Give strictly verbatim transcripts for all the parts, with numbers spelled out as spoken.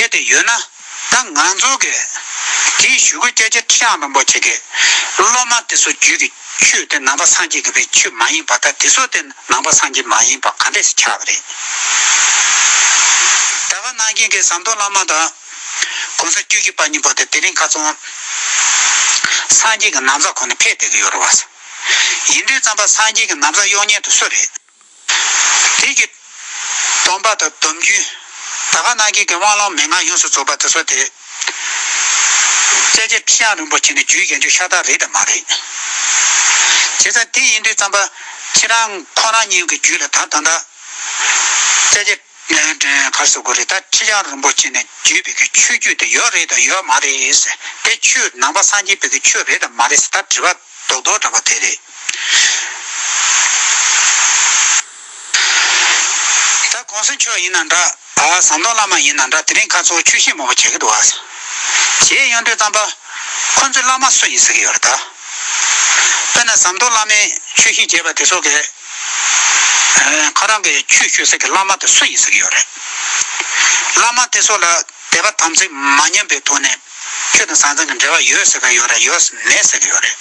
དེ་དེ་ཡོད་ན། ད་ང་ཚོ་གི་དེའི་གཞུག་གུ་སྐྱབས་རྗེ་ཁྲི་བྱང་རིན་པོ་ཆེ་གི་སློབ་མ་དེ་ཚོ་རྒྱུད་ཀྱི་ཆོས་དེ་ནང་པ་སངས་རྒྱས་ཀྱི་པའི་ཆོས་མ་ཡིན་པ། ད་དེ་ཚོ་དེ་ནང་པ་སངས་རྒྱས་མ་ཡིན་པ་ག་འདྲས་སེ་ཆགས་པ་རེད། ད་ག་ནང་བཞིན་གྱི་ཟམ་གདོང་བླ་མ་དང་གོང་ས་བཅུ་བཞི་པ་གཉིས་པོ་དེ་དེ་རིང་ཁ་སང་སངས་རྒྱས་ཀྱི་ན་བཟའ་གོན་ནས་ཕེབས་བསྡད་ཀྱི་ཡོད་རེད་བ། ཡིན་དུས་ཙམ་པ་སངས་རྒྱས་ཀྱི་ན་བཟའ་གཡོག་མཁན་དེ་སུ་རེད། དེ་གི་སྡོམ་པ་དང་སྡོམ་རྒྱུན། ད་ག་ནང་བཞིན་གྱི་དབང་ལུང་མན་ངག་ཡོངས་སུ་རྫོགས་པ་དེ་ཚོ་དེ། སྐྱབས་རྗེ་ཁྲི་བྱང་རིན་པོ་ཆེ་ནས་བརྒྱུད་བཞག་རྒྱུ་ཤ་སྟག་རེད་དམ་མ་རེད། བྱས་ཙང་དེ་ཡིན་དུས་ཙམ་པ་ཁྱེད་རང་ཁོ་རང་གཉིས་ཀྱི་རྒྱུད་ལ་ད་ད་ལྟ་སྐྱབས་རྗེ་ག་རེ་ཟེར་དགོས་རེད། ད་ཁྲི་བྱང་རིན་པོ་ཆེ་ནས་བརྒྱུད་པའི་གི་ཆོས་བརྒྱུད་དེ་ཡོད་རེད་དམ་ཡོད་མ་རེད་ཟེར། དེ་ཆོས་ནང་པ་སངས་རྒྱས་པའི་གི་ཆོས་རེད་དམ་མ་རེད་ཟེར་ད་དྲི་བ་རྡོག་རྡོག་འདྲ་པོ་དེ་རེད། ད་གོང་ས་མཆོག་ཡིན་ན་འདྲ། ཨ་ཟམ་གདོང་བླ་མ་ཡིན་ན་འདྲ། དེ་རིང་ཁ་སང་ཆོས་བཤད་མང་པོ་བྱེད་ཀྱི་འདུག་ཨ། བྱས་ཡོང་དུས་ཙམ་པ་ཁོ་ཚོའི་བླ་མ་སུ་ཡིན་ཟེར་གྱི་ཡོད་རེད་ད། དཔེར་ན་ཟམ་གདོང་བླ་མས་ཆོས་བཤད་བྱས་པ་དེ་ཚོ་གི་ཨ་ཁོ་རང་གི་ཆོས་ཞུ་ས་གི་བླ་མ་དེ་སུ་ཡིན་ཟེར་གྱི་ཡོད་རེད། བླ་མ་དེ་ཚོ་ལ་དད་པ་དམ་ཚིག་མ་ཉམས་པའི་ཐོག་ནས་ཆོས་དང་ཟང་ཟིང་གི་འབྲེལ་བ་ཡོད་ཟེར་གྱི་ཡོད་རེད་ཡོད་མེད་ཟེར་གྱི་ཡོད་རེད།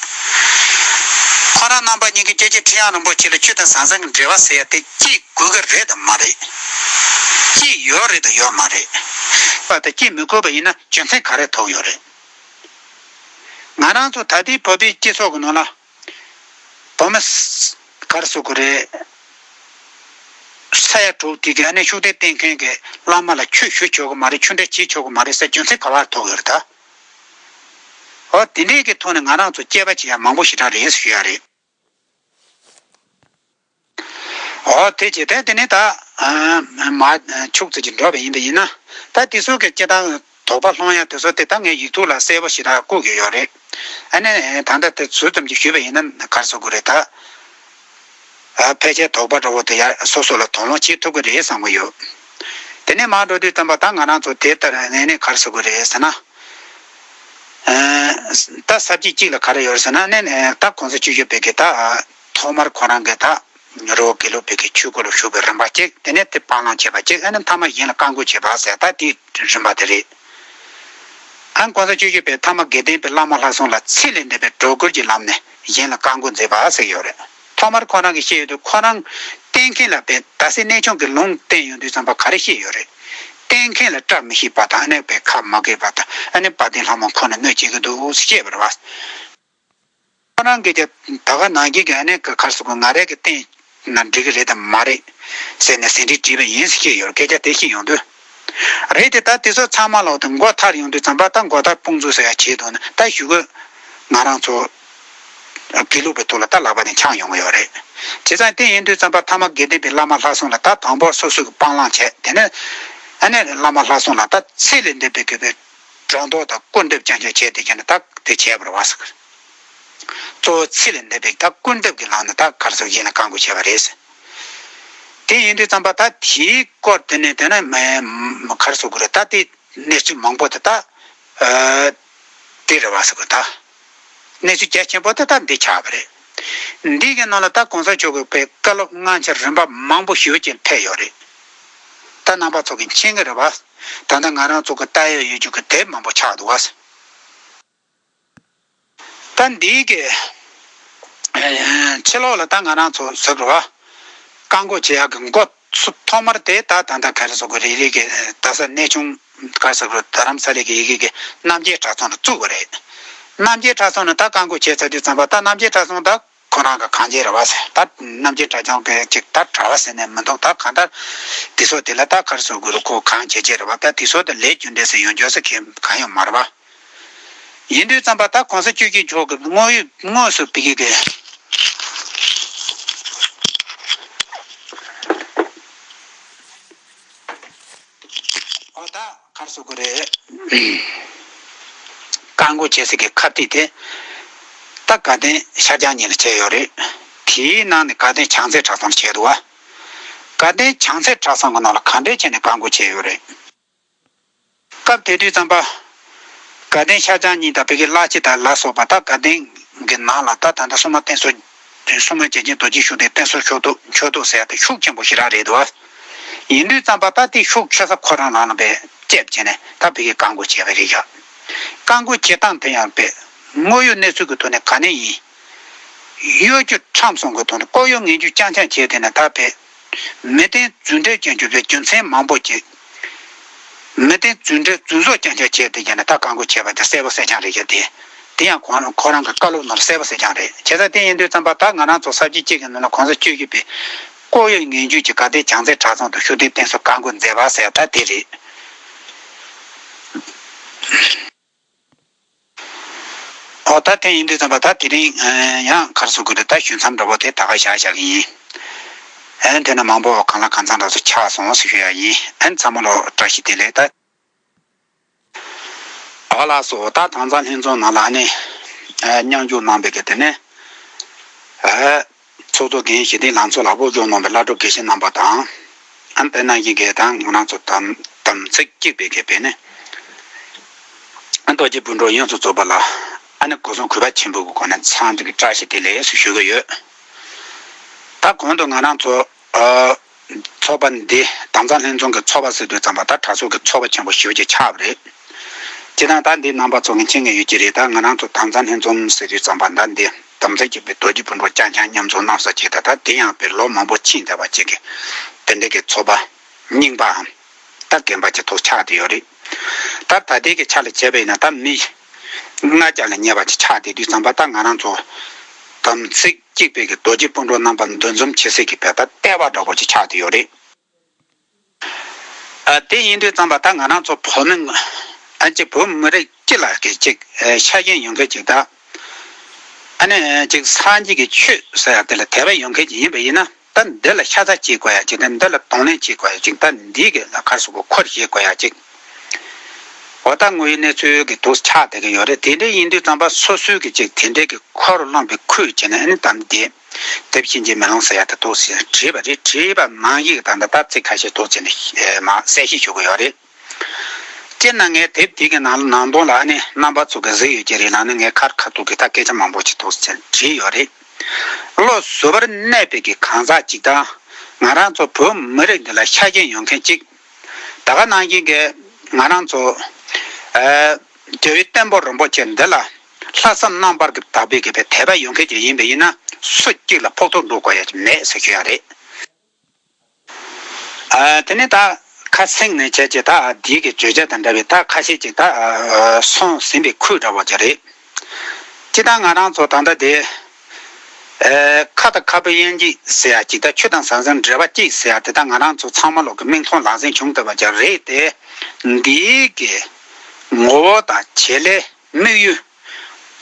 ཁོ་རང་རྣམ་པ་གཉིས་ཀྱི་སྐྱབས་རྗེ་ཁྲི་བྱང་རིན་པོ་ཆེ་ལ་ཆོས་དང་ཟང་ཟིང་གི་འབྲེལ་བ་ཟེར་ཡ་དེ་སྐྱེ་དགོས་ཀྱི་རེད་དམ་མ་རེད། སྐྱེ་ཡོད་རེད་དམ་ཡོད་མ་རེད། པ་དེ་སྐྱེ་མི་དགོས་པ་ཡིན་ན་རྒྱུ་མཚན་ག་རེ་ཐུག་ཡོད་རེད། ང་རང་ཚོ་ད་ལྟའི་བོད་པའི་སྤྱི་ཚོགས་ཀྱི་ནང་ལ། བོད་མི་ས་ག་རེ་ཟེར་དགོས་རེད། ས་ཡ་དྲུག་དེ་གའི་ཨ་ནི་ཤུགས་ལྡན་བསྟེན་མཁན་གྱི་བླ་མ་ལ་ཆོས་ཞུ་ཆོག་གི་མ་རེད། ཆོས་འབྲེལ་བྱེད་ཆོག་གི་མ་རེད་ཟེར་རྒྱུ་མཚན་ག་པར་ཐུག་ཡོད་རེད་ད། འོ་དེ་འདྲའི་གི་ཐོག་ནས་ང་རང་ཚོ་དཔྱད་པ་བྱེད་ཡ་མང་པོ་ཞེ་དྲག་རེད་ཞུ་ཡ་རེད། འོ་དེ་བྱས་ཏེ་དེ་ནས་ད་མ་ཆུག་ཙམ་ཅིག་འགྲོ་བ་ཡིན་པ་ཡིན་ན། ད་དེ་ཚོ་གི་སྤྱིར་བཏང་དོགས་པ་སློང་ཡ་དེ་ཚོ་དེ་ད་ངས་ཡིག་ཐོག་ལ་གསལ་པོ་ཞེ་དྲག་བཀོད་ཀྱི་ཡོད་རེད། ཨ་ནི་ད་ལྟ་དེ་ཚོ་ཙམ་ཅིག་ཞུས་པ་ཡིན་ན་ག་རེ་ཟེར་དགོས་རེད་ད། ཨ་ཕལ་ཆེར་དོགས་པ་འདྲ་བོ་དེ་ཡ་སོ་སོ་ལ་དོགས་སློང་བྱེད་ཐུབ་ཀྱི་རེད་བསམ་གྱི་ཡོད། དེ་ནས་མར་འགྲོ་དུས་ཙམ་པ་ད་ང་རང་ཚོ་དེ་ལྟར་ངས་ནས་ག་རེ་ཟེར་དགོས་རེད་ཟེར་ན། ཨ་ད་ས་བཅད་གཅིག་ལ་ག་རེ་ཡོད་ཟེར་ན་ནས་ད་གོང་ས་མཆོག་བཞུགས་པའི་གི་ད་ཐོག་མར་ཁོ་རང་གི་ད་རི་བོ་དགེ་ལུགས་པའི་གི་ཆོས་སྒོ་ལ་ཞུགས་པའི་རིམ་པ་གཅིག་དེ་ནས་དེ་སྤང་བླང་བྱས་པ་གཅིག་ཨ་ནི་མཐའ་མ་གཞན་ལ་བཀའ་བསྒོ་བྱས་པ་ཟེར་ད་དེའི་རིམ་པ་དེ་རེད། ཨ་གོང་ས་མཆོག་བཞུགས་པའི་ཐ་མ་དགེ་ལྡན་པའི་བླ་མ་ལྷག་གསུམ་ལ་ཚེ་ལས་འདས་པའི་སྒྲོ་སྐུར་གྱི་ལམ་ནས་གཞན་ལ་བཀའ་བསྒོ་མཛད་པ་ཟེར་གྱི་ཡོད་རེད། ཐོག་མར་ཁོ་རང་གིས་བཤད་ཡོད་དུས་ཁོ་རང་བསྟེན་མཁན་ལ་བས་ད་སེ་གནས་ཆུང་གི་ལུང་བསྟན་ཡོང་དུས་ཙམ་པ་ག་རེ་བཤད་ཡོད་རེད། བསྟེན་མཁན་ལ་བཀྲ་མི་ཤིས་པ་དང་ཨ་ནི་བས་ཁ་མ་གས་པ་དང་ཨ་ནི་དཔའ་གདེང་ལྷ་མོ་ཁོ་ན་གནོད་བྱེད་ཀྱི་འདུག་ཟེར་བཤད་པ་རེད་བ། ཁོ་རང་གིས་ཀྱང་ད་ག་ནང་བཞིན་གྱི་ཨ་ནི་ག་རེ་ཟེར་དགོས་ང་རང་གིས་བསྟེན་ན་འགྲིག་གི་རེད་དམ་མ་རེད་ཟེར་ནས་ཟིན་བྲིས་བྲིས་པ་ཡིན་ཟེར་བཤད་ཡོད་རེད། སྐད་ཆ་དེ་བཤད་ཡོང་དུས། རེད་དེ་ད་དེ་ཚོ་ཚང་མ་ལོག་ཏུ་མགོ་མཐར་ཡོང་དུས་ཙམ་པ་ད་མགོ་མཐར་དཔུང་འཇུག་ཟེར་ཡ་བྱེད་དོན་ད་གཞུག་གུ་ང་རང་ཚོ་དགེ་ལུགས་པའི་ཐོག་ལ་ད་ལག་པ་ནས་འཆང་ཡོང་གི་ཡོད་རེད། བྱས་ཙང་དེ་ཡིན་དུས་ཙམ་པ་ཐ་མ་དགེ་ལྡན་པའི་བླ་མ་ལྷག་གསུམ་ལ་ད་དང་པོ་སོ་སོ་གི་སྤང་བླང་བྱས་དེ་ནས་ཨ་ནི་བླ་མ་ལྷག་གསུམ་ལ་ད་ཚེ་ལས་འདས་པའི་གི་པའི་སྒྲོ་འདོགས་དང་སྐུར་འདེབས་རྐྱང་རྐྱང་བྱས་དེ་བྱས་ནས་ད་དེ་བྱས་པ་རེད་བ་ཟེར། གཙོ་བོ་ཚེ་ལས་འདས་པའི་ད་སྐུར་འདེབས་ཀྱི་ལམ་ནས་ད་ག་རེ་ཟེར་གཞན་ལ་བཀའ་བསྒོ་བྱས་པ་རེད། དེ་ཡིན་དུས་ཙམ་པ་ད་དེའི་སྐོར་དེ་ནས་དེ་ནས་མ་ག་རེ་ཟེར་དགོས་རེད་ད་དེ་གནས་ཚུལ་མང་པོ་དེ་ད་ཨ་དེ་རེད་བ་ཟེར་དགོས་ད། གནས་ཚུལ་རྒྱ་ཆེན་པོ་དེ་ད་འདི་ཆགས་པ་རེད། འདི་གི་ནང་ལ་ད་གོང་ས་མཆོག་གི་པའི་བཀའ་སློབ་སྔ་ཕྱི་རིམ་པ་མང་པོ་ཞེ་པོ་ཅིག་ཕེབས་ཡོད་རེད། ད་རྣམ་པ་ཚོ་གི་མཁྱེན་གི་རེད་བ། ད་ལྟ་ང་རང་ཚོ་གི་ལྟ་ཡ་ཡོད་རྒྱུ་གི་དེབ་མང་པོ་ཆགས་འདུག་བ། ད་འདིའི་གི་ཕྱི་ལོགས་ལ་ད་ང་རང་ཚོ་ཟེར་དགོས་རེད་བ། བཀའ་བསྒོ་བྱེད་ཡག་གི་འགོ་ཚུགས་ཐོག་མར་དེ་ད་ད་ལྟ་ག་རེ་ཟེར་དགོས་རེད་རེད་གི་ད་ས་གནས་ཆུང་ག་རེ་ཟེར་དགོས་རེད་རྡ་རམ་ས་ལའི་གི་ཡི་གེ་གི་རྣམ་རྒྱལ་གྲྭ་ཚང་ལ་བཙུགས་པ་རེད། རྣམ་རྒྱལ་གྲྭ་ཚང་ནས་ད་བཀའ་བསྒོ་བྱས་ཚར་དུས་ཙམ་པ་ད་རྣམ་རྒྱལ་གྲྭ་ཚང་ད་ཁོ་རང་གི་གང་བྱས་རེད་བ་ཟེར་ད་རྣམ་རྒྱལ་གྲྭ་ཚང་གི་ཅིག་ད་གྲྭ་བ་ཟེར་ནས་མི་འདུག་ད་གང་ལྟར་དེ་ཚོ་དེ་ལ་ད་ག་རེ་ཟེར་དགོས་རེད་ཁོ་གང་བྱས་བྱས་རེད་བ་ད་དེ་ཚོ་དེ་ལས་རྒྱུ་འབྲས་ཟེར་ཡོང་རྒྱུ་ཟེར་གང་ཡང་མ་རེད་བ། ཡིན་དུས་ཙམ་པ་ད་གོང་ས་མཆོག་གིས་མཆོག་གི་དངོས་ཡོད་དངོས་སུ་ཕ་གི་གི་ཨོ་ད་ག་རེ་ཟེར་དགོས་རེད། བཀའ་བསྒོ་བྱེད་སའི་གི་ཁ་གཏད་དེ་ད་དགའ་ལྡན་ཤར་བྱང་གཉིས་ལ་བྱས་ཡོད་རེད། དེའི་ནང་ནས་དགའ་ལྡན་བྱང་རྩེ་གྲྭ་ཚང་ལ་བྱས་འདུག་བ། དགའ་ལྡན་བྱང་རྩེ་གྲྭ་ཚང་གི་ནང་ལ་ག་འདྲས་བྱས་ནས་བཀའ་བསྒོ་བྱས་ཡོད་རེད། སྐབས་དེ་དུས་ཙམ་པ། དགའ་ལྡན་ཤར་བྱང་གཉིས་དང་བོད་ཀྱི་བླ་སྤྱི་དང་ལ་སོགས་པ་དང་དགའ་ལྡན་གྱི་ནང་ལ་ད་ད་ལྟ་སྲུང་མ་བསྟེན་གསོལ། སྲུང་མ་རྗེ་བཙུན་རྡོ་རྗེ་ཤུགས་ལྡན་བསྟེན་གསོལ་ཕྱོགས་གཏོགས་མཆོད་གཏོགས་ཟེར་ཡ་དེ་ཤུགས་ཆེན་པོ་ཞེ་དྲག་རེད་འདུག་ཨ། ཡིན་དུས་ཙམ་པ་ད་དེ་ཤུགས་ཆེ་ས་ཁོ་རང་རང་ལ་བས་ལྕེབ་བྱས་ནས་ད་བི་གི་བཀག་འགོག་བྱས་པ་རེད་ཤག་བཀག་འགོག་བྱེད་སྟངས་དེ་ཡང་བས་དངོས་ཡོད་གནས་ཚུལ་གྱི་ཐོག་ནས་ག་ནས་ཡིན། གཡོ་སྒྱུ་ཁྲམ་གསུམ་གྱི་ཐོག་ནས་ལྐོག་གཡོ་ངན་སྒྱུ་རྐྱང་རྐྱང་བྱས་དེ་ནས་ད་བས་མི་བདེན་རྫུན་འབྲེལ་ཅན་གྱི་བས་རྒྱུ་མཚན་མང་པོ་ཅིག་མི་བདེན་རྫུན་འབྲེལ་རྫུན་བཟོ་རྐྱང་རྐྱང་བྱས་དེ་བྱས་ནས་ད་བཀག་འགོག་བྱས་པ་དེ་གསལ་པོ་གསལ་རྐྱང་རེད་ཤག་དེ་དེ་ཡང་ཁོ་ཁོ་རང་གི་བཀའ་སློབ་ནང་ལ་གསལ་པོ་གསལ་རྐྱང་རེད། བྱས་ཙང་དེ་ཡིན་དུས་ཙམ་པ་ད་ང་རང་ཚོ་ས་བཅད་གཅིག་གི་ནང་ལ་གོང་ས་བཅུ་བཞི་པའི་ལྐོག་གཡོ་ངན་སྒྱུ་གྱི་དགའ་ལྡན་བྱང་རྩེ་གྲྭ་ཚང་དུ་ཤུགས་ལྡན་བསྟེན་གསོལ་བཀའ་འགུག་མཛད་པ་ཟེར་ཡ་ད་དེ་རེད། ཨོ་ད་དེ་ཡིན་དུས་ཙམ་པ་ད་དེ་རིང་ཡང་ག་རེ་ཟེར་དགོས་རེད། ད་ཞུ་མཚམས་འདྲ་པོ་དེ་ད་ག་བཞག་བཞག་གི་ཡིན། ཨན་དེ་ན་མང་པོ་གང་ལ་གང་འཚམ་འདྲ་ཚོ་ཆགས་སོང་ཟེར་ཞུ་ཡ་ཡིན། ཨན་ཚང་མ་ལོ་བཀྲ་ཤིས་བདེ་ལེགས་ད། ཨ་ལགས་སོ། ད་དྭངས་གཙང་ལྷན་ཚོགས་ནང་ལ་ནི་ཨ་མཉམ་ཞུགས་གནང་པའི་གི་དེ་ནས་ཨ་ཚོགས་གཙོ་རྒན་ཞི་བདེ་ལང་ཚོ་ལགས་ཕུལ་བྱུང་གནང་པའི་བླ་སྤྲུལ་དགེ་བཤེས་རྣམ་པ་དང་། ཨ་དེ་ནང་བཞིན་གི་ད་ང་རང་ཚོ་དམ་དམ་ཚིག་གཅིག་པའི་གི་བས་ནི་ཨ་རྡོ་རྗེ་སྤུན་གྲོགས་ཡོངས་སུ་རྫོགས་པ་ལ་ཨ་ནི་སྒོ་གསུམ་གུས་པ་ཆེན་པོའི་གི་སྒོ་ནས་འཚམས་འདྲི་གི་བཀྲ་ཤིས་བདེ་ལེགས་སུ་ཞུ་གི་ཡོད། ད་གོང་དུ་ང་རང་ཚོ་ཨ། ཚོགས་པ་འདི་དྭངས་གཙང་ལྷན་ཚོགས་ཀྱི་ཚོགས་པ་ཟེར་དུས་ཙམ་པ་ད་གྲྭ་ཚོགས་ཀྱི་ཚོགས་པ་ཆེན་པོ་ཞེ་པོ་ཅིག་ཆགས་པ་རེད། སྤྱིར་བཏང་ད་འདི་རྣམ་པ་ཚོ་གི་མཁྱེན་གྱི་ཡོད་ཀྱི་རེད། ད་ང་རང་ཚོ་དྭངས་གཙང་ལྷན་འཛོམས་ཟེར་དུས་ཙམ་པ་ད་འདི་དམ་ཚིག་གཅིག་པའི་རྡོ་རྗེ་སྤུན་གྲོགས་རྐྱང་རྐྱང་མཉམ་འཛོམས་གནང་ས་ཅིག་ད་ད་དེ་ཡང་དཔེར་ལོ་མང་པོ་ཕྱིན་བསྡད་པ་ཅིག་གི་དེ་འདྲ་གི་ཚོགས་པ་རྙིང་པའམ་ད་རྒན་པ་ཅིག་ཐོག་ཆགས་བསྡད་ཡོད་རེད། ད་ད་ལྟའི་གི་ཆ་ལ་བྱས་པ་ཡིན་ན་ད་མི་ལྔ་བརྒྱ་ལ་ཉེ་བ་ཅིག་ཆགས་བསྡད་དུས་ཙམ་པ་ད་ང་རང་ཚོ་དམ་ཚིག་གཅིག་པའི་གི་རྡོ་རྗེ་སྤུན་གྲོགས་རྣམ་པ་འདུ་འཛོམས་བྱེད་སའི་གི་བོད་པ་ལྟེ་བ་འདྲ་པོ་ཅིག་ཆགས་བསྡད་ཡོད་རེད། ཨ་དེ་ཡིན་དུས་ཙམ་པ་ད་ང་རང་ཚོ་བོད་མི་ཨ་ཅིག་བོད་མི་རིགས་སྤྱི་ལ་གི་ཅིག་ཨ་ཆ་རྐྱེན་ཡོད་མཁན་ཅིག་ད་ཨ་ནི་ཅིག་སངས་རྒྱས་ཀྱི་ཆོས་ཟེར་ཡ་དེ་ལ་དད་པ་ཡོད་མཁན་ཅིག་ཡིན་པ་ཡིན་ན་ད་འདི་ལ་ཤ་ཚ་བྱེད་དགོས་ཡ་ཅིག་ད་འདི་ལ་གདོང་ལེན་བྱེད་དགོས་ཡ་ཅིག་ད་འདི་གི་ལ་ཁར་སོ་གོ་འཁོར་བྱེད་དགོས་ཡ་ཅིག་འོ་ད་དངོས་ཡོད་གནས་ཚུལ་གྱི་དུས་ཆགས་བསྡད་ཀྱི་ཡོད་རེད། དེ་འདྲ་ཡིན་དུས་ཙམ་པ་སོ་སོའི་གི་ཅིག་དེ་འདྲའི་གི་འཁོར་བླངས་པའི་ཁུལ་བྱས་ནས་ཨ་ནི་ད་འདི་དེབ་ཕྱིན་ཅི་མི་ལོང་ཟེར་ཡ་དེ་འདུག་ཟེར་བྲིས་པ་རེད། བྲིས་པ་ནང་བཞིན་གྱི་ད་ལྟ་ད་ཚིག་ཁ་ཤས་འདུག་ཟེར་ནས་མ་གསལ་བཤད་ཞུ་གི་ཡོད་རེད། སྤྱིར་ན་ངས་དེབ་འདི་གི་ནང་ནང་དོན་ལ་ཨ་ནི་རྣམ་པ་ཚོ་གི་གཟིགས་ཡོད་ཀྱི་རེད་ལ་ནི་ངས་ཁར་ཁ་ཐུག་གི་ད་སྐད་ཆ་མང་པོ་ཅིག་འདུག་ཟེར་བྲིས་ཡོད་རེད། བློ་གཟུ་བོར་གནས་པའི་གི་གང་ཟག་ཅིག་དང་ང་རང་ཚོ་བོད་མི་རིགས་འདི་ལ་ཤ་རྐྱེན་ཡོད་མཁན་ཅིག་ད་ག་ནང་བཞིན་གྱི་ང་རང་ཚོ་ཨ་རྒྱལ་བའི་བསྟན་པ་རིན་པོ་ཆེ་འདི་ལ་ལྷག་བསམ་རྣམ་པར་གྱི་དག་པའི་གི་བའི་དད་པ་ཡོད་མཁན་ཅིག་ཡིན་པ་ཡིན་ན་སུ་གཅིག་ལ་ཕོག་ཐུག་འགྲོ་དགོས་ཡ་ཅིག་མེད་ཟེར་ཞུ་ཡ་རེད། ཨ་དེ་ནས་ད་ཁ་སེང་ནས་བྱས་ཀྱི་ད་འདིའི་གི་བརྗོད་བྱ་དང་འདྲ་བའི་ད་ཁ་ཤས་ཅིག་ད་ཨ་སོང་ཟིན་པའི་ཁུལ་འདྲ་བོ་ཅིག་རེད། སྤྱིར་བཏང་ང་རང་ཚོ་ད་ལྟ་དེ་ཨ་ཁ་དང་ཁ་སྤུ་དབྱེ་འབྱེད་ཟེར་ཡ་ཅིག་ད་ཆོས་དང་ཟང་ཟིང་འབྲེལ་བ་གཅིག་ཟེར་ཡ་དེ་ད་ང་རང་ཚོ་ཚང་མ་ལོག་གི་མིག་མཐོང་ལག་ཟིན་བྱུང་བསྡད་པ་ཅིག་རེད་དེ། འདིའི་གི་ངོ་བོ་དང་བྱེད་ལས། དམིགས་ཡུལ།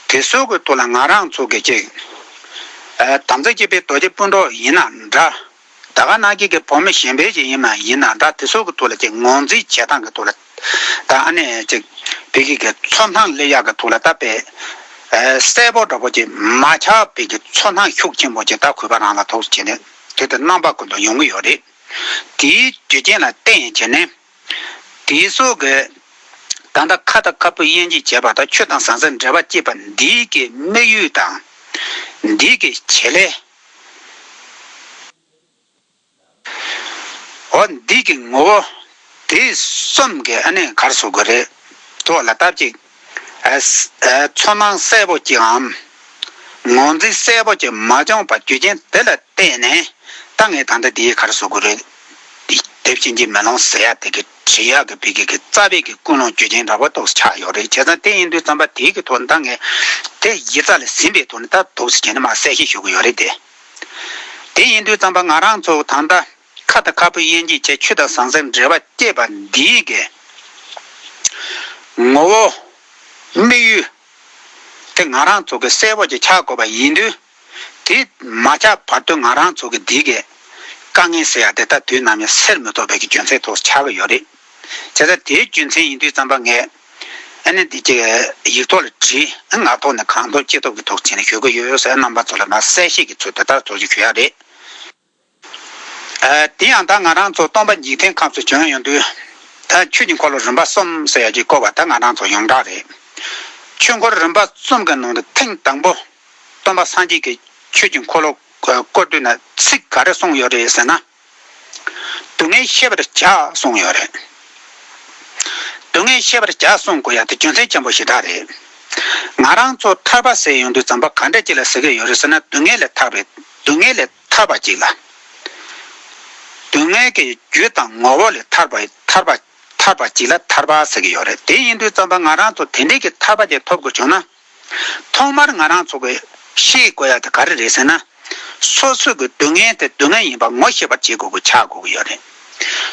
དེ་ཚོ་གི་ཐོག་ལ་ང་རང་ཚོ་གི་ཅིག་ཨ་དམ་ཚིག་གཅིག་པའི་རྡོ་རྗེ་སྤུན་གྲོགས་ཡིན་ན་འདྲ། ད་ག་ནང་བཞིན་གྱི་བོད་མི་གཞན་པའི་ཅིག་ཡིན་ན་ཡིན་ན་འདྲ། དེ་ཚོ་གི་ཐོག་ལ་ཅིག་ངོས་འཛིན་བྱེད་སྟངས་ཀྱི་ཐོག་ལ་ད་ཨ་ནི་ཅིག་བོད་ཀྱི་གི་ཚོར་སྣང་སླེབས་ཡག་གི་ཐོག་ལ་ད་དཔེ་ཨ་གསལ་པོ་འདྲ་པོ་ཅིག་མ་ཆགས་པའི་གི་ཚོར་སྣང་ཤུགས་ཆེན་པོ་ཅིག་ད་གུས་པ་རང་ལ་ཐོག་བྱས་ནས་དེ་ལྟར་རྣམ་པ་ཀུན་ཏུ་ཡོང་གི་ཡོད་རེད། དེའི་རྒྱུ་རྐྱེན་ལ་བརྟེན་བྱས་ནས། དེའི་སོགས་ཀྱི་ད་ལྟ་ཁ་དང་ཁ་སྤུ་དབྱེ་འབྱེད་བྱས་པ་དང་ཆོས་དང་ཟང་ཟིང་འབྲེལ་བ་བཅད་པ་འདིའི་གི་དམིགས་ཡུལ་དང་འདིའི་གི་བྱེད་ལས། འོ་འདི་གི་ངོ་བོ་དེ་གསུམ་གི་ཨ་ནི་ག་རེ་ཟེར་དགོས་རེད། ཐོག་ལ་སྟབས་གཅིག་ཨ་ཨ་ཚོར་སྣང་གསལ་པོ་ཅིག་འམ་ངོས་འཛིན་གསལ་པོ་ཅིག་མ་བྱུང་བ་རྒྱུ་རྐྱེན་དེ་ལ་བརྟེན་ནས་ད་ངས་ད་ལྟ་འདིའི་ག་རེ་ཟེར་དགོས་རེད། འདི་དེབ་ཕྱིན་ཅི་མི་ལོང་ཟེར་ཡ་དེ་གི་བྲིས་ཡག་གི་བི་གི་གི་རྩ་བའི་གི་ཀུན་སློང་རྒྱུ་རྐྱེན་འདྲ་པོ་ཏོག་ཙམ་ཆགས་ཡོད་རེད། བྱས་ཙང་དེ་ཡིན་དུས་ཙམ་པ་དེའི་གི་ཐོག་ནས་ད་ངས་དེ་ཡིག་ཚགས་ལ་ཟིན་པའི་ཐོག་ནས་ད་ཏོག་ཙམ་བྱས་ནས་མར་གསལ་བཤད་ཞུ་གི་ཡོད་རེད་དེ། དེ་ཡིན་དུས་ཙམ་པ་ང་རང་ཚོ་ད་ལྟ་ཁ་དང་ཁ་སྤུ་དབྱེ་འབྱེད་བྱས་ཆོས་དང་ཟང་ཟིང་འབྲེལ་བ་བཅད་པ་འདིའི་གི་ངོ་བོ་དམིགས་ཡུལ་དེ་ང་རང་ཚོ་གི་གསལ་པོ་ཅིག་ཆགས་དགོས་པ་ཡིན་དུས། དེ་མ་ཆགས་བར་དུ་ང་རང་ཚོ་གི་འདི་གི་དཀའ་ངལ་ཟེར་ཡ་དེ་ད་དུས་ནམ་ཡང་སེལ་མི་ཐུབ་པའི་གི་རྒྱུ་མཚན་ཐོག་ཆགས་ཀྱི་ཡོད་རེད། བྱས་ཙང་དེའི་རྒྱུ་མཚན་ཡིན་དུས་ཙམ་པ་ངས་ཨ་ནི་འདི་གི་ཡིག་ཐོག་ལ་བྲིས། ངག་ཐོག་ནས་གང་ཐུབ་ཅི་ཐུབ་ཀྱི་ཐོག་བྱས་ནས་ཞུ་གི་ཡོད་ཟེར། རྣམ་པ་ཚོ་ལ་མར་གསལ་བཤད་ཀྱི་ཚུལ་དེ་ལྟར་ཐོག་ཅིག་ཞུ་ཡ་རེད། ཨ་དེ་ཡང་ད་ང་རང་ཚོ་སྟོན་པ་འཇིག་རྟེན་ཁམས་སུ་བྱོན་ཡོང་དུས་ད་ཆོས་ཀྱི་འཁོར་ལོ་རིམ་པ་གསུམ་ཟེར་ཡ་ཅིག་བསྐོར་བ་ད་ང་རང་ཚོ་ཡོངས་གྲགས་རེད། ཆོས་འཁོར་རིམ་པ་གསུམ་གྱི་ནང་དུ་ཐེངས་དང་པོ་སྟོན་པ་སངས་རྒྱས་ཀྱིས་ཆོས་ཀྱི་འཁོར་ལོ་བསྐོར་དུས་ན་ཚིག་ག་རེ་གསུངས་ཡོད་རེད་ཟེར་ན། སྡུག་བསྔལ་ཤེས་པར་བྱ་གསུངས་ཡོད་རེད། སྡུག་བསྔལ་ཤེས་པར་བྱ་གསུང་དགོས་ཡ་དེ་རྒྱུ་མཚན་ཆེན་པོ་ཞེ་དྲག་རེད། ང་རང་ཚོ་ཐར་པ་ཟེར་ཡོང་དུས་ཙམ་པ་ག་འདྲ་ཅིག་ལ་ཟེར་གི་ཡོད་རེད་ཟེར་ན། སྡུག་བསྔལ་ལས་ཐར་བའི་སྡུག་བསྔལ་ལས་ཐར་པ་ཅིག་ལ། སྡུག་བསྔལ་གྱི་རྒྱུ་དང་ངོ་བོ་ལས་ཐར་པ་ཐར་པ་ཐར་པ་ཅིག་ལ་ཐར་པ་ཟེར་གི་ཡོད་རེད། དེ་ཡིན་དུས་ཙམ་པ་ང་རང་ཚོ་དེ་འདྲའི་གི་ཐར་པ་ཅིག་ཐོབ་དགོས་བྱུང་ན། ཐོག་མར་ང་རང་ཚོ་གི་ཤེས་དགོས་ཡ་དེ་ག་རེ་རེད་ཟེར་ན། སོ་སོ་གི་སྡུག་བསྔལ་དེ་སྡུག་བསྔལ་ཡིན་པ་ངོ་ཤེས་པར་བྱེད་དགོས་ཀྱི་ཆགས་དགོས་ཀྱི་ཡོད་རེད།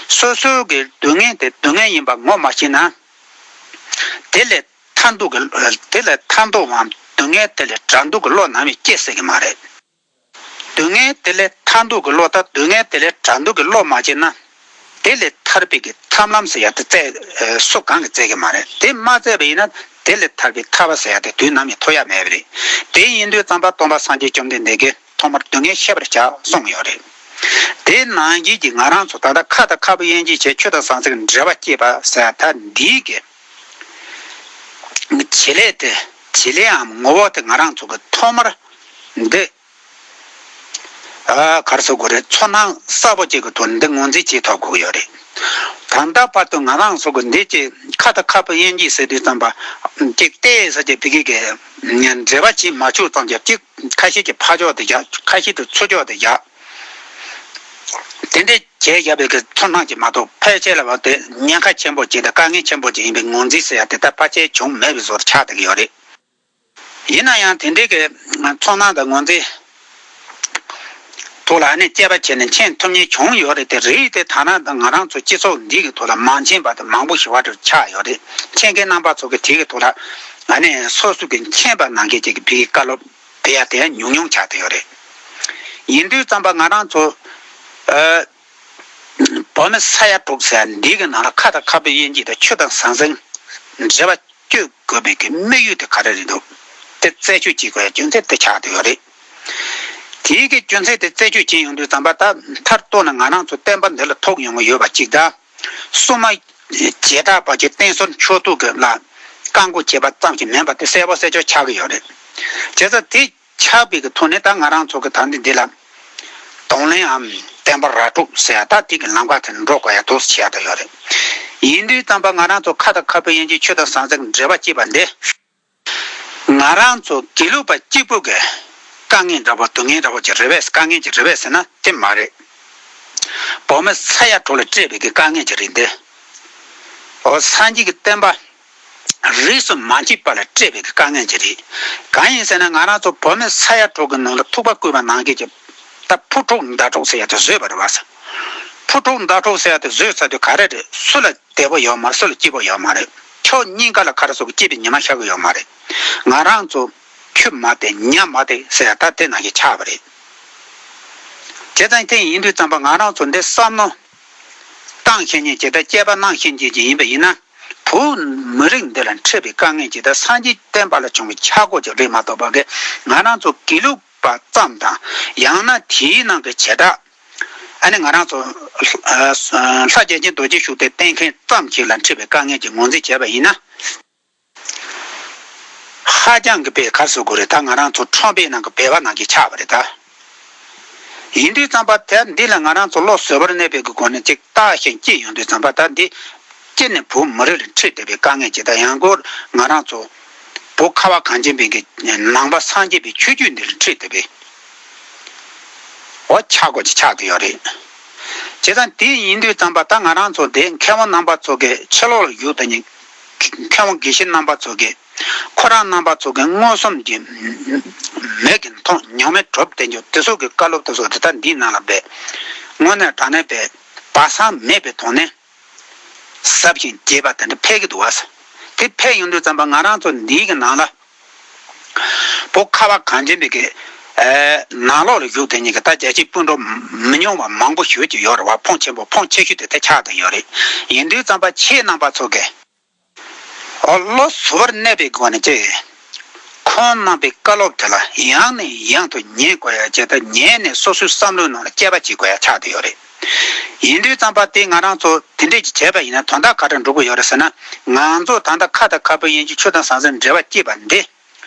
སོ་སོ་གི་སྡུག་བསྔལ་དེ་སྡུག་བསྔལ་ཡིན་པ་ངོ་མ་ཤེས་ན། དེ་ལས་ཐར་འདོད་ཀྱི་དེ་ལས་ཐར་འདོད་པའམ་སྡུག་བསྔལ་དེ་ལས་བྲལ་འདོད་ཀྱི་བློ་ནམ་ཡང་སྐྱེ་སྲིད་ཀྱི་མ་རེད། སྡུག་བསྔལ་དེ་ལས་ཐར་འདོད་ཀྱི་བློ་དང་སྡུག་བསྔལ་དེ་ལས་བྲལ་འདོད་ཀྱི་བློ་མ་སྐྱེས་ན། དེ་ལས་ཐར་པའི་གི་ཐབས་ལམ་ཟེར་ཡ་དེ་བཙལ་ཨ་སུ་གང་གིས་བཙལ་གི་མ་རེད། དེ་མ་བཙལ་བ་ཡིན་ན་དེ་ལས་ཐར་པའི་ཐར་པ་ཟེར་ཡ་དེ་དུས་ནམ་ཡང་ཐོབ་ཡ་མེད་པ་རེད། དེ་ཡིན་དུས་ཙམ་པ་སྟོན་པ་སངས་རྒྱས་བཅོམ་ལྡན་འདས་ཀྱིས་ཐོག་མར་སྡུག་བསྔལ་ཤེས་པར་བྱ་གསུངས་ཡོད་རེད། དེ་ནང་བཞིན་གྱི་ང་རང་ཚོ་ད་ལྟ་ཁ་དང་ཁ་ཕར་དབྱེ་འབྱེད་བྱས། ཆོས་དང་ཟང་ཟིང་འབྲེལ་བ་བསྐྱེད་པ་ཟེར་ཡ་ད་འདིའི་གི་བྱེད་ལས་དེ་བྱེད་ལས་འམ་ངོ་བོ་དེ་ང་རང་ཚོ་གི་ཐོག་མར་འདི་ཨ་ག་རེ་ཟེར་དགོས་རེད། ཚོར་སྣང་གསལ་པོ་ཅིག་གི་ཐོག་ནས་འདི་ངོས་འཛིན་བྱེད་ཐུབ་དགོས་ཀྱི་ཡོད་རེད། ད་ལྟ་བར་དུ་ང་རང་ཚོ་གི་འདི་ཅིག་ཁ་དང་ཁ་ཕར་དབྱེ་འབྱེད་ཟེར་དུས་ཙམ་པ་ཅིག་ཏོག་ཙམ་ཅིག་ཕ་གི་གི་འབྲེལ་བ་བྱེད་མ་ཆོག་ཙམ་ཅིག་ཅིག་ཁ་ཤས་ཀྱིས་ཕར་ཕྱོགས་དེ་བཞག་ཁ་ཤས་ཀྱིས་ཚུར་ཕྱོགས་དེ་བཞག་དེ་འདྲའི་བྱས་བཞག་པའི་གི་ཚོར་སྣང་ཅིག་མ་གཏོགས། ཕལ་ཆེར་ལ་བ་དེ་ཉེན་ཁ་ཆེན་པོ་ཅིག་དང་དཀའ་ངལ་ཆེན་པོ་ཅིག་ཡིན་པའི་ངོས་འཛིན་ཟེར་ཡ་དེ་ད་ཕལ་ཆེར་བྱུང་མེད་པའི་བཟོ་འདྲ་ཆགས་བསྡད་ཀྱི་ཡོད་རེད། ཡིན་ན་ཡང་དེ་འདྲའི་གི་ཚོར་སྣང་དང་ངོས་འཛིན་ཐོག་ལ་ཨ་ནི་དཔྱད་པ་བྱས་ནས་མཁྱེན་ཐུབ་མཁན་བྱུང་ཡོད་རེད། དེ་རེད། དེ་ཐ་ན་ང་རང་ཚོ་སྤྱི་ཚོགས་འདི་གི་ཐོག་ལ་མ་མཁྱེན་པ་དེ་མང་པོ་ཞེ་པོ་ཅིག་ཆགས་ཡོད་རེད། མཁྱེན་མཁན་རྣམ་པ་ཚོ་གི་དེ་གི་ཐོག་ལ་ཨ་ནི་སོ་སོ་གི་མཁྱེན་པ་གནང་མཁན་ཅིག་གི་བི་བཀའ་སློབ་དེ་ཡ་དེ་ཉུང་ཉུང་ཆགས་བསྡད་ཡོད་རེད། ཡིན་དུས་ཙམ་པ་ང་རང་ཚོ་ཨ་བོད་མི་ས་ཡ་དྲུག་ཟེར་འདི་གི་ནང་ལ་ཁ་དང་ཁ་ཕར་དབྱེ་འབྱེད་དང་ཆོས་དང་ཟང་ཟིང་འབྲེལ་བ་གཅོད་དགོས་པའི་གི་དམིགས་ཡུལ་དེ་ག་རེ་རེད་འདུག་དེ་རྩད་གཅོད་བྱེད་དགོས་ཡ་རྒྱུ་མཚན་དེ་ཆགས་བསྡད་ཡོད་རེད། དེའི་གི་རྒྱུ་མཚན་དེ་རྩད་གཅོད་བྱེད་ཡོང་དུས་ཙམ་པ་ད་མཐར་གཏུགས་ན་ང་རང་ཚོ་བསྟན་པ་འདི་ལ་ཐུག་ཡོང་གི་ཡོད་པ་གཅིག་དང་། སྲུང་མ་བྱེ་བྲག་པ་ཅིག་བསྟེན་གསོལ་མཆོད་གཏོར་གྱི་ལ་བཀའ་བསྒོ་བྱེད་པ་ཙམ་ཞིག་མིན་པ་དེ་གསལ་པོ་གསལ་ཆོད་ཆགས་ཀྱི་ཡོད་རེད། བྱས་ཙང་དེ་ཆགས་པའི་གི་ཐོག་ནས་ད་ང་རང་ཚོ་གི་ད་འདི་འདི་ལ་གདོང་ལེན་འམ་བསྟན་པ་ར་སྤྲོད་ཟེར་ཡ་ད་དེ་གི་ལམ་ཁ་དེ་འགྲོ་དགོས་ཡ་འདུག་ཟེར་ཡ་ད་ཡོད་རེད། ཡིན་དུས་ཙམ་པ་ང་རང་ཚོ་ཁ་དང་ཁ་ཕར་དབྱེ་འབྱེད་ཆོས་དང་ཟང་ཟིང་འབྲེལ་བ་བྱེད་པ་འདི། ང་རང་ཚོ་དགེ་ལུགས་པ་གཅིག་པུ་གི་དཀའ་ངལ་འདྲ་པོ་སྡུག་བསྔལ་འདྲ་པོ་ཅིག་རེད་པས། དཀའ་ངལ་ཅིག་རེད་པས་ཟེར་ན་དེ་མ་རེད། བོད་མི་ས་ཡ་དྲུག་ལ་སྤྲད་པའི་གི་དཀའ་ངལ་ཅིག་རེད་འདི། འོ་སངས་རྒྱས་ཀྱི་བསྟན་པ་རིས་སུ་མ་ཆད་པ་ལ་སྤྲད་པའི་གི་དཀའ་ངལ་ཅིག་རེད། གང་ཡིན་ཟེར་ན་ང་རང་ཚོ་བོད་མི་ས་ཡ་དྲུག་གི་ནང་ལ་ཐུག་པ་བསྐུལ་བ་གནང་མཁན་གྱི་ད་ཕོ་དྲུག་མདའ་དྲུག་ཟེར་ཡ་དེ་བཟོས་པ་རེད་བ་ཟེར། ཕོ་དྲུག་མདའ་དྲུག་ཟེར་ཡ་དེ་བཟོས་ཚར་དུས་ག་རེ་རེད། སུ་ལ་བདེ་པོ་ཡོད་མ་རེད། སུ་ལ་སྐྱིད་པོ་ཡོད་མ་རེད། ཕྱོགས་གཉིས་ཀ་ལ་ག་རེ་ཟེར་དགོས། སྐྱིད་པའི་ཉི་མ་ཤར་གི་ཡོད་མ་རེད། ང་རང་ཚོ་ཁྱོད་མ་བདེ་ང་མ་བདེ་ཟེར་ཡ་ད་དེ་ནང་བཞིན་ཆགས་པ་རེད། བྱས་ཙང་དེ་ཡིན་དུས་ཙམ་པ་ང་རང་ཚོ་འདི་བསམ་བློ་བཏང་ཤེས་མཁན་ཅིག་དང་དཔྱད་པ་གནང་ཤེས་མཁན་ཅིག་ཡིན་པ་ཡིན་ན། བོད་མི་རིགས་འདི་ལ་འཕྲད་པའི་དཀའ་ངལ་ཅིག་དང་སངས་རྒྱས་བསྟན་པ་ལ་བྱུང་བའི་ཆག་སྒོ་ཅིག་རེད་མ་གཏོགས་པ་གི་ང་རང་ཚོ་དགེ་ལུགས་པ་ཙམ་དང་། ཡང་ན་དེའི་ནང་གི་བྱེ་བྲག་ཨ་ནི་ང་རང་ཚོ་ལྷ་རྒྱལ་ཆེན་རྡོ་རྗེ་ཤུགས་ལྡན་བསྟེན་མཁན་ཙམ་ཞིག་ལ་འཕྲད་པའི་དཀའ་ངལ་གྱི་ངོས་འཛིན་བྱས་པ་ཡིན་ན། ཧ་ཅང་གི་དཔེ་ག་རེ་ཟེར་དགོས་རེད། ད་ང་རང་ཚོ་ཁྲོན་པའི་ནང་གི་སྦལ་པ་ནང་གི་ཆགས་པ་རེད་ད། ཡིན་དུས་ཙམ་པ་དེ་འདི་ལ་ང་རང་ཚོ་བློ་གཟུ་བོར་གནས་པའི་གི་སྒོ་ནས་ཅིག་བརྟག་ཞིབ་བྱེད་ཡོང་དུས་ཙམ་པ་ད་འདི་སྤྱིར་ནས་བོད་མི་རིགས་ལ་འཕྲད་བསྡད་པའི་དཀའ་ངལ་ཅིག་དང་། ཡང་སྒོས་ང་རང་ཚོ་བོད་ཁ་བ་གངས་ཅན་པའི་གི་ནང་པ་སངས་རྒྱས་པའི་ཆོས་བརྒྱུད་འདི་ལ་འཕྲད་བསྡད་པའི་འོ་ཆག་སྒོ་ཅིག་ཆགས་བསྡད་ཡོད་རེད། བྱས་ཙང་དེ་ཡིན་དུས་ཙམ་པ་ད་ང་རང་ཚོ་དེ་མཁས་དབང་རྣམ་པ་ཚོ་གི་ཕྱི་ལོགས་ལ་བཞུགས་བསྡད་མཁན་མཁས་དབང་དགེ་བཤེས་རྣམ་པ་ཚོ་གི་ཁོ་རང་རྣམ་པ་ཚོ་གི་མངོན་སུམ་གྱི་མིག་གིས་མཐོང་མྱོང་མེད་གྲུབ་བསྡད་རྒྱུ་དེ་ཚོ་གི་བཀའ་སློབ་དེ་ཚོ་དེ་ལྟར་འདིའི་ནང་ལ་དཔེ་དངོས་གནས་དྲང་གནས་དཔེ་སྦ་གསང་མེད་པའི་ཐོག་ནས་ཟབ་ཅིང་རྒྱས་པ་དེ་འདྲ་ཕེབས་ཀྱི་འདུག་བ། དེ་ཕེབས་ཡོང་དུས་ཙམ་པ་ང་རང་ཚོ་འདིའི་གི་ནང་ལ་བོད་ཁ་བ་གངས་ཅན་པའི་གི་ནང་ལོགས་ལ་བཞུགས་བསྡད་མཁན་གྱི་ད་རྒྱལ་གཅེས་སྤུན་གྲོགས་མི་ཉུང་བ་མང་པོ་ཞེ་པོ་ཅིག་ཡོད་རེད་བ། ཕོན་ཆེན་པོ་ཕོན་ཆེ་ཤོས་དེ་དེ་ཆགས་བསྡད་ཡོད་རེད། ཡིན་དུས་ཙམ་པ་ཁྱེད་རྣམ་པ་ཚོ་གི་ཨོ་བློ་གཟུ་བོར་གནས་པའི་སྒོ་ནས་ཀྱི་ཁོང་རྣམ་པའི་བཀའ་སློབ་དེ་ལ་ཡང་ནས་ཡང་དུ་ཉན་དགོས་ཡ་བྱས། ད་ཉན་ནས་སོ་སོའི་བསམ་བློའི་ནང་ལ་དཔྱད་པ་བྱེད་དགོས་ཡ་ཆགས་བསྡད་ཡོད་རེད། ཡིན་དུས་ཙམ་པ་དེ་ང་རང་ཚོ་དེ་འདྲས་ཀྱི་བྱས་པ་ཡིན་ན་དོན་དག་ག་འདྲ་འགྲོ་གི་ཡོད་རེད་ཟེར་ན། ང་ཚོ་ད་ལྟ་ཁ་དང་ཁ་ཕར་དབྱེ་འབྱེད་ཆོས་དང་ཟང་ཟིང་འབྲེལ་བ་བསྐྱེད་པ་འདི་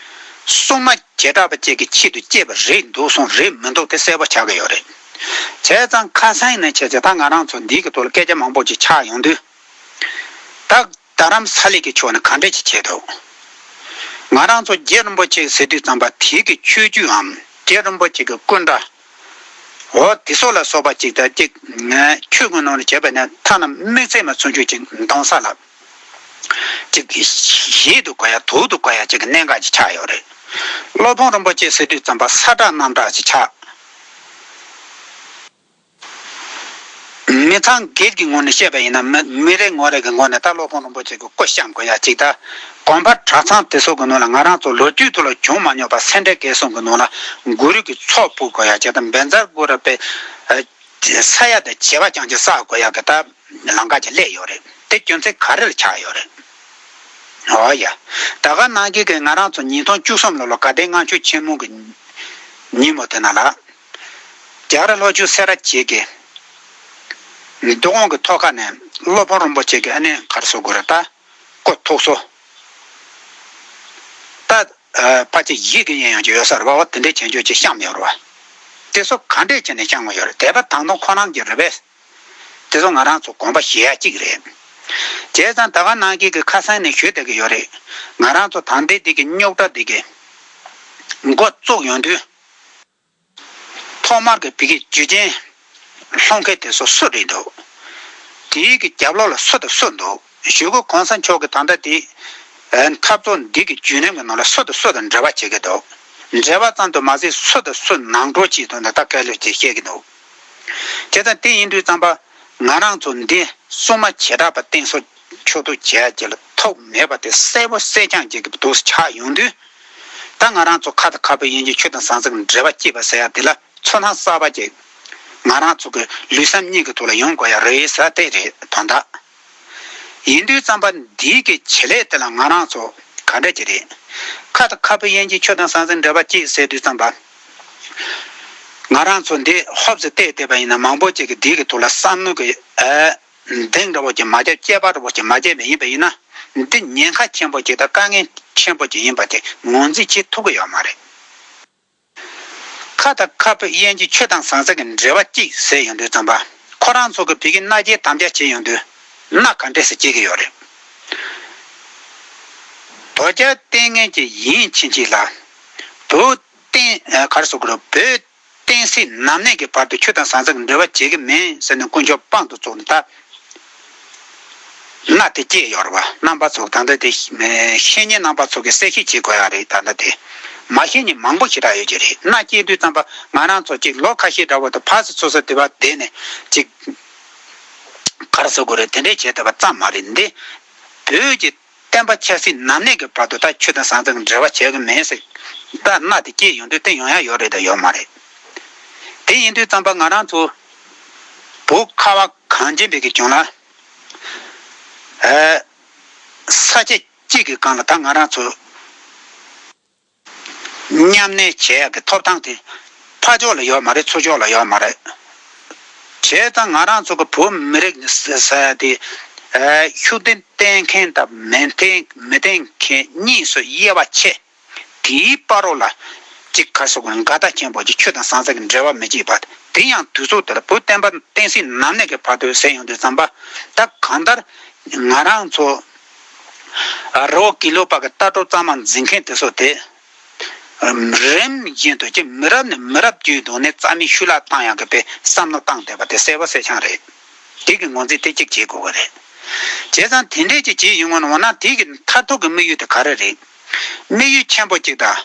སྲུང་མ་བྱེ་བྲག་པ་བཅས་ཀྱི་ཆེད་དུ་བསྐྱེད་པ་རེད་འདུག་སོང་རེད་མི་འདུག་དེ་གསལ་པོ་ཆགས་ཀྱི་ཡོད་རེད། བྱས་ཙང་ཁ་སང་ནས་བྱས་ཙང་ད་ང་རང་ཚོ་འདི་གི་ཐོག་ལ་སྐད་ཆ་མང་པོ་ཅིག་ཆགས་ཡོང་དུས། ད་རྡ་རམ་ས་ལའི་གི་ཕྱོགས་ནས་ག་འདྲ་ཅིག་བྱས་འདུག་ང་རང་ཚོ་རྗེ་རིན་པོ་ཆེ་ཟེར་དུས་ཙམ་པ་དེའི་གི་ཆོས་བརྒྱུད་འམ་རྗེ་རིན་པོ་ཆེ་གི་སྐུ་འདྲ། འོ་དེ་སོགས་ལ་སོགས་པ་ཅིག་དང་ཅིག་ཆོས་ཀྱི་ནང་ལ་བྱས་པ་ནས་ཐ་ན་དམིགས་བརྩེ་མ་ཚུན་ཆོད་ཅིག་གདོང་ས་ལ་ཅིག་ཞེད་དུ་དགོས་ཡ་དུག་ཏུ་དགོས་ཡ་ཅིག་གི་གནད་འགག་ཅིག་ཆགས་ཡོད་རེད། སློབ་དཔོན་རིན་པོ་ཆེ་ཟེར་དུས་ཙམ་པ་ས་བཀྲ་གནམ་བཀྲ་ཅིག་ཆགས། མི་ཚང་སྒེར་གྱི་ངོས་ནས་བཤད་པ་ཡིན་ན་མི་མི་རེ་ངོ་རེ་གི་ངོས་ནས་ད་སློབ་དཔོན་རིན་པོ་ཆེ་གི་སྐུ་བཤམས་དགོས་ཡ་གཅིག་ད། དགོན་པ་གྲྭ་ཚང་དེ་ཚོ་གི་ནང་ལ་ང་རང་ཚོ་ལོ་རྒྱུས་ཐོག་ལ་བྱུང་མ་མྱོང་པ་སེ་འབྲས་དགེ་གསུམ་གི་ནང་ལ་གུ་རུ་གི་ཚོགས་ཕུལ་དགོས་ཡ་གཅིག་ད་བཛྲ་གུ་རུ་པའི་ས་ཡ་དང་བྱེ་བ་ཅན་གྱི་བསགས་དགོས་ཡ་གི་ད་ལམ་ཁ་ཅིག་སླེབས་ཡོད་རེད། དེ་རྒྱུ་མཚན་ག་རེ་ལ་ཆགས་ཡོད་རེད། འོ་ཡ། ད་ག་ནང་བཞིན་གི་ང་རང་ཚོ་ཉིས་སྟོང་བཅུ་གསུམ་ལོ་ལ་དགའ་ལྡན་ལྔ་མཆོད་ཆེན་མོ་གི་ཉིན་མོ་དེ་ནང་ལ། རྒྱ་གར་ལྷོ་ཕྱོགས་སེ་ར་བྱེས་ཀྱི་འདུ་ཁང་གི་ཐོག་ཁ་ནས་སློབ་དཔོན་རིན་པོ་ཆེ་གི་ཨ་ནི་ག་རེ་ཟེར་དགོས་རེད་ད། སྐུ་ཐུགས་སུ་ད་ཕལ་ཆེར་ཡིད་ཀྱི་གཡས་གཡོན་གྱི་ཡོད་ས་རེད་བ། འོ་དེ་འདྲའི་བྱེད་སྤྱོད་ཅིག་བཤམས་ཡོད་རེད་བ། དེ་ཚོ་ག་འདྲས་བྱས་ནས་བཤམས་ཡོད་རེད། དད་པ་དང་དུ་ཁོ་རང་གི་རེད་པས། དེ་ཚོ་ང་རང་ཚོ་དགོངས་པ་བཞེས་ཡ་གཅིག་རེད། བྱས་ཙང་ད་ག་ནང་བཞིན་གྱི་ཁ་སང་ནས་ཞུས་བསྡད་ཀྱི་ཡོད་རེད། ང་རང་ཚོ་ད་ལྟའི་འདི་གི་རྙོག་དྲ་འདི་གི་འགོ་བཙུགས་ཡོང་དུས། ཐོག་མར་གྱི་བོད་ཀྱི་བརྒྱུད་འཕྲིན་སློང་མཁན་དེ་ཚོ་སུ་རེད་འདུག་དེའི་གི་རྒྱབ་ལོགས་ལ་སུ་དང་སུ་འདུག་གཞུག་གུ་གོང་ས་མཆོག་གི་ད་ལྟ་དེ་འཐབ་རྩོད་འདི་གི་བརྒྱུད་རིམ་གྱི་ནང་ལ་སུ་དང་སུ་དང་འབྲེལ་བ་བྱེད་ཀྱི་འདུག་འབྲེལ་བ་ཙམ་དུ་མ་ཟད་སུ་དང་སུ་ནང་འགྲོ་བྱེད་དོན་ད་ལྟ་སྐད་ལོས་ཅིག་བཤད་ཀྱི་འདུག་དེ་ལྟར་དེ་ཡིན་དུས་ཙམ་པ་ང་རང་ཚོ་འདི་སྲུང་མ་བྱེ་བྲག་པ་བསྟེན་གསོལ་མཆོད་བསྟོད་བྱེད་ཡ་ཅིག་ལ་ཐུག་མེད་པ་དེ་གསལ་པོ་གསལ་རྐྱང་ཅིག་གི་འདུག་ཆགས་ཡོང་དུས། ད་ང་རང་ཚོ་ཁ་དང་ཁ་བུ་དབྱེ་འབྱེད་ཆོས་དང་ཟང་ཟིང་འབྲེལ་བ་སྐྱེས་པ་ཟེར་ཡ་དེ་ལ་ཚོར་སྣང་གསར་པ་ཅིག་ང་རང་ཚོ་གི་ལུས་སེམས་གཉིས་ཀྱི་ཐོག་ལ་ཡོང་དགོས་ཡ་རེད་ཟེར་དེ་རེད་དོན་དག་ཡིན་དུས་ཙམ་པ་འདིའི་གི་བྱེད་ལས་དེ་ལ་ང་རང་ཚོ་ག་འདྲ་ཅིག་རེད། ཁ་དང་ཁ་བུ་དབྱེ་འབྱེད་ཆོས་དང་ཟང་ཟིང་འབྲེལ་བ་སྐྱེས་ཟེར་དུས་ཙམ་པ། ང་རང་ཚོ་འདི་ཧོབ་ཙེ་བལྟས་བལྟས་པ་ཡིན་ན་མང་པོ་ཅིག་གི་འདིའི་གི་ཐོག་ལ་བསམ་བློ་གི་ཨ། གདེང་འདྲ་བོ་ཅིག་མ་བརྒྱབ། དཔྱད་པ་འདྲ་བོ་ཅིག་མ་བརྒྱབ་པ་ཡིན་པ་ཡིན་ན། འདི་ཉེན་ཁ་ཆེན་པོ་ཅིག་དང་དཀའ་ངལ་ཆེན་པོ་ཅིག་ཡིན་པ་དེ་ངོས་འཛིན་བྱེད་ཐུབ་ཀྱི་ཡོད་མ་རེད། ཁ་དང་ཁ་བུ་དབྱེ་འབྱེད་ཆོས་དང་ཟང་ཟིང་གི་འབྲེལ་བ་གཅིག་ཟེར་ཡོང་དུས་ཙམ་པ། ཁོ་རང་ཚོ་གི་བོད་ཀྱི་མནའ་སྐྱེལ་དམ་བཅའ་བྱེད་ཡོང་དུས་མནའ་ག་འདྲས་སེ་སྐྱེལ་གྱི་ཡོད་རེད། དོལ་རྒྱལ་བསྟེན་མཁན་ཅིག་ཡིན་ཕྱིན་ཆད་ལ། བོད་བསྟེན་ག་རེ་ཟེར་དགོས་རེད། བོད་བསྟན་སྲིད་ནམ་གནས་ཀྱི་བར་དུ་ཆོས་དང་ཟང་ཟིང་འབྲེལ་བ་བྱེད་ཀྱི་མིན་ཟེར་ནས་དཀོན་མཆོག་དཔང་དུ་བཙུགས་ནས་ད། མནའ་དེ་སྐྱེལ་ཡོད་རེད་བ། རྣམ་པ་ཚོ་ད་ལྟ་དེ་ཤེས་མཁན་རྣམ་པ་ཚོ་གིས་གསལ་བཤད་བྱེད་དགོས་ཡ་རེད། ད་ལྟ་དེ་མ་ཤེས་མཁན་མང་པོ་ཞེ་དྲག་ཡོད་ཀྱི་རེད། མནའ་སྐྱེལ་དུས་ཙམ་པ་ང་རང་ཚོ་གཅིག་ལོ་ཁ་ཤས་འདྲ་བོ་དང་ཕར་ཚུར་ཚུར་ཚུར་དེ་བ་བསྡད་ནས་གཅིག་ག་རེ་ཟེར་དགོས་རེད། དེ་འདྲས་བྱས་བསྡད་པ་ཙམ་མ་རེད། འདི་བོད་ཀྱི་བསྟན་པ་ཆབ་སྲིད་ནམ་གནས་ཀྱི་བར་དུ་ད་ཆོས་དང་ཟང་ཟིང་འབྲེལ་བ་བྱེད་ཀྱི་མེད་ཟེར། ད་མནའ་དེ་སྐྱེལ་ཡོང་དུས་བསྟན་ཡོང་ཡ་ཡོད་རེད་དང་ཡོད་མ་རེད། དེ་ཡིན་དུས་ཙམ་པ་ང་རང་ཚོ་བོད་ཁ་བ་གངས་ཅན་པའི་གི་ལྗོངས་ལ་ཨ་ས་ཆ་གཅིག་གི་སྒང་ལ་ད་ང་རང་ཚོ་མཉམ་གནས་བྱེད་ཡ་གི་ཐོབ་ཐང་དེ་ཕར་ཕྱོགས་ལ་ཡོད་མ་རེད། ཚུར་ཕྱོགས་ལ་ཡོད་མ་རེད། བྱས་ཙང་ང་རང་ཚོ་གི་བོད་མི་རིགས་ནི་ཟེར་ཡ་དེ་ཨ་ཤུགས་ལྡན་བསྟེན་མཁན་དང་མི་བསྟེན་མི་བསྟེན་མཁན་གཉིས་སུ་དབྱེ་བ་ཕྱེ། དེའི་བར་རོ་ལ་གཅིག་ག་རེ་ཟེར་དགོས་རེད། འགལ་ཟླ་ཆེན་པོ་གཅིག་ཆོས་དང་ཟང་ཟིང་གི་འབྲེལ་བ་མི་བྱེད་པ། དེ་ཡང་དུས་ཚོད་དེ་ལ་བོད་བསྟན་པ་བསྟན་སྲིད་ནམ་གནས་ཀྱི་བར་དུ་ཟེར་ཡོང་དུས་ཙམ་པ། ད་གང་ལྟར་ང་རང་ཚོ་རི་བོ་དགེ་ལུགས་པ་གི་ལྟ་གྲུབ་གཙང་མ་འཛིན་མཁན་དེ་ཚོ་དེ་རིམ་བཞིན་དུ་ཅིག་མི་རབས་ནས་མི་རབས་བརྒྱུད་འདུག་ནས་རྩ་མེད་ཤུལ་བརླག་བཏང་ཡག་གི་དཔེ་བསམ་བློ་བཏང་བསྡད་པ་དེ་གསལ་པོ་གསལ་རྐྱང་རེད། དེ་གི་ངོས་འཛིན་དེ་གཅིག་བྱེད་དགོས་པ་རེད། བྱས་ཙང་དེ་འདྲས་ཅིག་བྱེད་ཡོང་ངོ་ན་འོ་ན་དེ་གི་མཐར་ཐུག་གི་དམིགས་ཡུལ་དེ་ག་རེ་རེད། དམིགས་ཡུལ་ཆེན་པོ་གཅིག་དང་།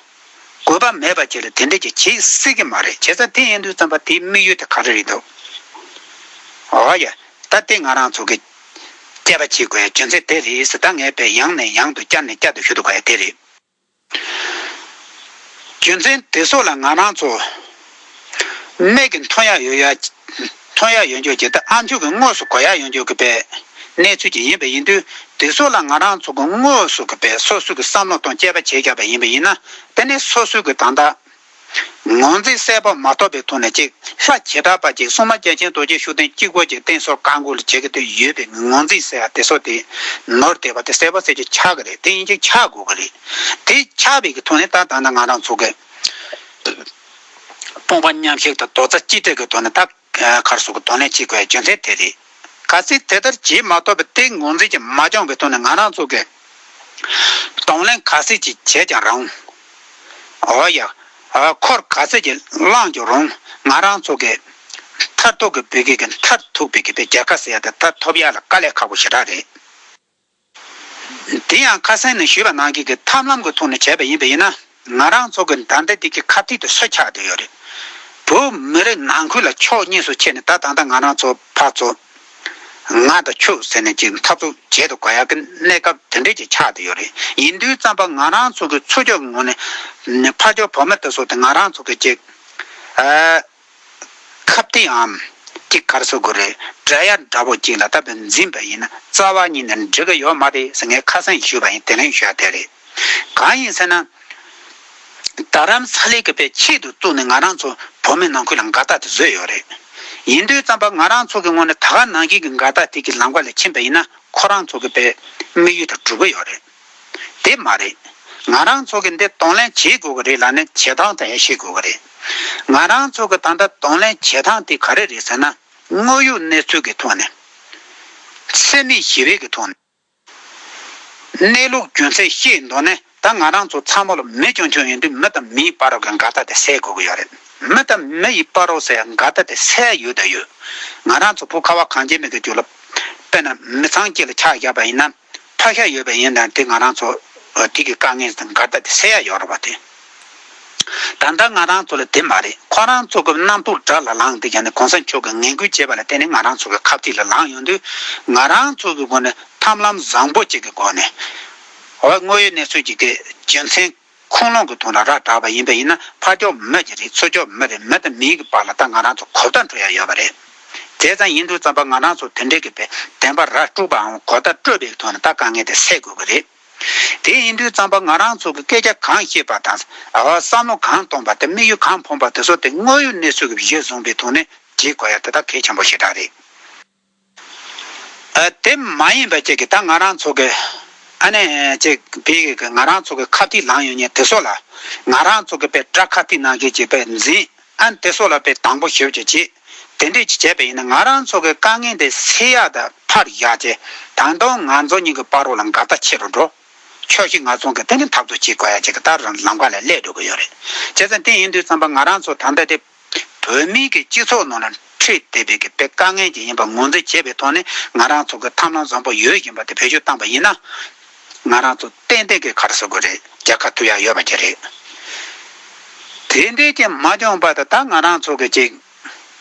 དགོས་པ་མེད་པ་ཅིག་ལ་དེ་འདྲས་ཅིག་བྱེད་སྲིད་ཀྱི་མ་རེད། བྱས་ཙང་དེ་ཡིན་དུས་ཙམ་པ་དེའི་དམིགས་ཡུལ་དེ་ག་རེ་རེད་འདུག་འོ་ཡ། ད་དེ་ང་རང་ཚོ་གི་དཔྱད་པ་བྱེད་དགོས་ཡ་རྒྱུ་མཚན་དེ་རེད་ཟེར། ད་ངས་དཔེ་ཡང་ནས་ཡང་དུ་བསྐྱར་ནས་བསྐྱར་དུ་ཞུ་ཐུབ་པ་ཡ་དེ་རེད། རྒྱུ་མཚན་དེ་ཚོ་ལ་ང་རང་ཚོ་མིག་གིས་མཐོང་ཡ་ཡོད་ཡ། མཐོང་ཡ་ཡོད་འཇོག་གི་ད་ཨ་མཆོག་གི་དངོས་སུ་གོ་ཡ་ཡོད་འཇོག་གི་པའི་གནས་ཚུལ་ཅིག་ཡིན་པ་ཡིན་དུས། དེ་ཚོ་ལ་ང་རང་ཚོ་གི་དངོས་སུ་གི་པའི་སོ་སོ་གི་བསམ་བློ་གཏོང་དཔྱད་པ་བྱེད་བཞག་པ་ཡིན་པ་ཡིན་ན། དེ་ནི་སོ་སོ་གི་ད་ལྟ་ངོས་འཛིན་གསལ་པོ་མ་ཐོབ་པའི་ཐོག་ནས་ཅིག་ལྷ་བྱེ་བྲག་པ་ཅིག་སྲུང་མ་རྒྱལ་ཆེན་རྡོ་རྗེ་ཤུགས་ལྡན་གཅིག་པོ་ཅིག་བསྟེན་གསོལ་བཀའ་བསྒོ་ལ་བྱེད་ཀྱི་དུ་ཡོད་པའི་ངོས་འཛིན་ཟེར་ཡ་དེ་ཚོ་དེ་ནོར་བསྡད་པ་དེ་གསལ་པོ་གསལ་ཅིག་ཆགས་ཀྱི་རེད། དེ་ཡིན་ཅིག་ཆགས་དགོས་ཀྱི་རེད། དེ་ཆགས་པའི་གི་ཐོག་ནས་ད་ད་ལྟ་ང་རང་ཚོ་གི་ དཔུང་པ་མཉམ་གཤིབ་དང་རྡོག་རྩ་གཅིག་སྒྲིལ་གྱི་ཐོག་ནས་ད་ག་རེ་ཟེར་དགོས། གདོང་ལེན་བྱེད་དགོས་ཡ་རྒྱུ་མཚན་དེ་རེད། གལ་སྲིད་དེ་ལྟར་བྱེད་མ་ཐུབ་པའི་དེ་ངོས་འཛིན་གྱིས་མ་འགྱངས་པའི་ཐོག་ནས་ང་རང་ཚོ་གི་གདོང་ལེན་ག་ཚོད་ཅིག་བྱས་ཀྱང་རུང་། འོ་ཡ། ཨ། འཁོར་ག་ཚོད་ཅིག་བསླངས་ཀྱང་རུང་། ང་རང་ཚོ་གི་མཐར་ཐུག་གི་བོད་སྐད་ཀྱི་མཐར་ཐུག་པའི་གི་དེ་རྒྱལ་ཁ་ཟེར་ཡ་དེ་ད་ཐོབ་ཡ་ལ་དཀའ་ལས་ཁག་པོ་ཞེ་དྲག་རེད། དེ་ཡང་ཁ་སང་ནས་ཞུས་པ་ནང་བཞིན་གྱི་ཐབས་ལམ་གྱི་ཐོག་ནས་བྱས་པ་ཡིན་པ་ཡིན་ན། ང་རང་ཚོ་གི་ད་ལྟ་དེ་གི་ཁ་གཏད་དེ་སུ་ཆགས་བསྡད་ཡོད་རེད། བོད་མི་རིགས་ནང་ཁུལ་ལ་ཕྱོགས་གཉིས་སུ་ཕྱེ་ནས། ད་ད་ལྟ་ང་རང་ཚོ་ཕར་ཚུར་ང་དང་ཁྱོད་ཟེར་ནས་ཅིག་འཐབ་རྩོད་བྱེད་དུ་དགོས་ཡག་གི་གནས་སྐབས་དེ་འདྲས་ཅིག་ཆགས་བསྡད་ཡོད་རེད། ཡིན་དུས་ཙམ་པ་ང་རང་ཚོ་གི་ཚུར་ཕྱོགས་ཀྱི་ངོས་ནས་ཕར་ཕྱོགས་བོད་མི་དེ་ཚོ་དེ་ང་རང་ཚོ་གི་ཅིག་ཨ། ཁ་གཏད་འམ་ཅིག་ག་རེ་ཟེར་དགོས་རེད། དགྲ་ཡ་འདྲ་པོ་ཅིག་ལ་ད་དཔེ་འཛིན་པ་ཡིན་ན་རྩ་བ་ཉིད་ནས་འགྲིག་གི་ཡོད་མ་རེད་ཟེར་ངས་ཁ་སང་ཞུས་པ་ཡིན། དེ་རིང་ཞུ་ཡ་དེ་རེད། གང་ཡིན་ཟེར་ན། རྡ་རམ་ས་ལའི་གི་དཔེ་ཆེད་དུ་བཙུགས་ནས་ང་རང་ཚོ་བོད་མི་ནང་ཁུལ་ལ་འགལ་ཟླ་དེ་བཟོས་ཡོད་རེད། ཡིན་དུས་ཙམ་པ་ང་རང་ཚོ་གི་ངོས་ནས་ད་ག་ནང་བཞིན་གྱི་འགལ་ཟླ་དེ་གི་ལམ་ཁ་ལ་ཕྱིན་པ་ཡིན་ན། ཁོ་རང་ཚོ་གི་དཔེ་དམིགས་ཡུལ་དེ་འགྲུབ་གི་ཡོད་རེད། དེ་མ་རེད། ང་རང་ཚོ་གི་འདི་གདོང་ལེན་བྱེད་དགོས་གི་རེད་ལབ་ནས་བྱེད་སྟངས་དེ་ཡང་ཤེས་དགོས་གི་རེད། ང་རང་ཚོ་གི་ད་ལྟ་གདོང་ལེན་བྱེད་སྟངས་དེ་ག་རེ་རེད་ཟེར་ན། དངོས་ཡོད་གནས་ཚུལ་གི་ཐོག་ནས། འཚེ་མེད་ཞི་བའི་གི་ཐོག་ནས། གནས་ལུགས་རྒྱུ་མཚན་ཤེས་འདོད་ནས། ད་ང་རང་ཚོ་ཚང་མ་ལ་མི་ཆུང་ཆུང་ཡིན་དུས་མི་དང་མིའི་བར་གྱི་འགལ་ཟླ་དེ་སེལ་དགོས་ཀྱི་ཡོད་རེད། མི་དང་མི་ཡི་བར་རོ་ཟེར་འགལ་ཟླ་དེ་སེལ་ཡོད་དང་ཡོད། ང་རང་ཚོ་བོད་ཁ་བ་གངས་ཅན་མི་གི་རྒྱུད་ལ། དཔེར་ན་མི་ཚང་གཅིག་ལ་ཆ་བཞག་པ་ཡིན་ན། ཕ་ཤ་ཡོད་པ་ཡིན་ན་དེ་ང་རང་ཚོ་དེ་གི་དཀའ་ངལ་དང་འགལ་ཟླ་དེ་སེལ་ཡ་ཡོད་རེད་པ་དེ། ད་ལྟ་ང་རང་ཚོ་ལ་དེ་མ་རེད། ཁོ་རང་ཚོ་གི་རྣམ་རྟོག་དགྲ་ལ་ལངས་ཏེ་ཀྱང་ནི་གོང་ས་མཆོག་གི་ངན་སྐུལ་བྱས་པ་ལ་བརྟེན་ནས་ང་རང་ཚོ་གི་ཁ་གཏད་ལ་ལངས་ཡོང་དུས། ང་རང་ཚོ་གི་སྒོ་ནས་ཐབས་ལམ་བཟང་པོ་ཅིག་གི་སྒོ་ནས། འོ། དངོས་ཡོད་གནས་ཚུལ་ཅིག་གི་རྒྱུ་མཚན་ཁུངས་ལུང་གི་ཐོག་ལ་ར་བསྒྲགས་པ་ཡིན་པ་ཡིན་ན། ཕར་ཕྱོགས་མི་ཅིག་རེད། ཚུར་ཕྱོགས་མི་རེད། མི་དང་མི་གི་བར་ལ་ད་ང་རང་ཚོ་གོ་བརྡ་འཕྲོད་ཡ་ཡོད་པ་རེད། དེ་ཙམ་ཡིན་དུས་ཙམ་པ་ང་རང་ཚོ་དེ་འདྲའི་གི་བདེན་པ་ར་དཀྲུག་པའམ་གོ་བརྡ་སྤྲོད་པའི་ཐོག་ནས་ད་དཀའ་ངལ་དེ་སེལ་དགོས་ཀྱི་རེད། དེ་ཡིན་དུས་ཙམ་པ་ང་རང་ཚོ་གི་སྐད་ཆ་གང་བཤད་པ་དང་། ཨ། བསམ་བློ་གང་གཏོང་པ་དེ། དམིགས་ཡུལ་གང་འཕངས་པ་དེ་ཚོ་དེ་དངོས་ཡོད་གནས་ཚུལ་གྱི་གཞིར་བཟུང་པའི་ཐོག་ནས་བྱེད་དགོས་ཡ་དེ་ད་གལ་ཆེན་པོ་ཞེ་དྲག་རེད། ཨ། དེ་མ་ཡིན་པ་ཅིག་གི་ད་ང་རང་ཚོ་གི། ཨ་ནི་ཅིག་བོད་ཀྱི་ང་རང་ཚོ་གི་ཁ་གཏད་ལངས་ཡོང་མཁན་དེ་ཚོ་ལ། ང་རང་ཚོ་གི་དཔེ་དགྲ་ཁ་གཏད་ནང་བཞིན་ཅིག་དཔེ་འཛིན། ཨ། དེ་ཚོ་ལ་དཔེ་དང་པོ་ཞབས་ཀྱི་བྱེད། དེ་འདྲས་ཅིག་བྱས་པ་ཡིན་ན། ང་རང་ཚོ་གི་དཀའ་ངལ་འདི་སེལ་ཡག་དང་ཕར་བཞག་བྱས། ད་དུང་ང་ཚོ་གཉིས་ཀྱི་བར་རོ་ལ་འགལ་ཟླ་ཆེ་རུ་འགྲོ། ཁྱོད་བཞི་ང་ཚོ་གི་དེ་ནི་འཐབ་རྩོད་བྱེད་དགོས་ཡ་ཅིག་གི་ད་རང་ལམ་ཁ་ལ་སླེབས་འགྲོ་གི་ཡོད་རེད། བྱས་ཙང་དེ་ཡིན་དུས་ཙམ་པ་ང་རང་ཚོ་ད་ལྟ་དེ་བོད་མིའི་གི་སྤྱི་ཚོགས་ནང་ལ་འཕྲད་བསྡད་པའི་གི་དཔེ་དཀའ་ངལ་ཅིག་ཡིན་པ་ངོས་འཛིན་བྱས་པའི་ཐོག་ནས། ང་རང་ཚོ་གི་ཐབས་ལམ་བཟང་པོ་ཡོད་བཞིན་པ་དེ་བེད་སྤྱོད་བཏང་པ་ཡིན་ན། ང་རང་ཚོ་ཏན་ཏན་གྱི་ག་རེ་ཟེར་དགོས་རེད། རྒྱལ་ཁ་ཐོབ་ཡ་ཡོད་པ་ཅིག་རེད། དེ་འདྲས་ཀྱང་མ་བྱུང་བར་དུ། ད་ང་རང་ཚོ་གི་ཅིག་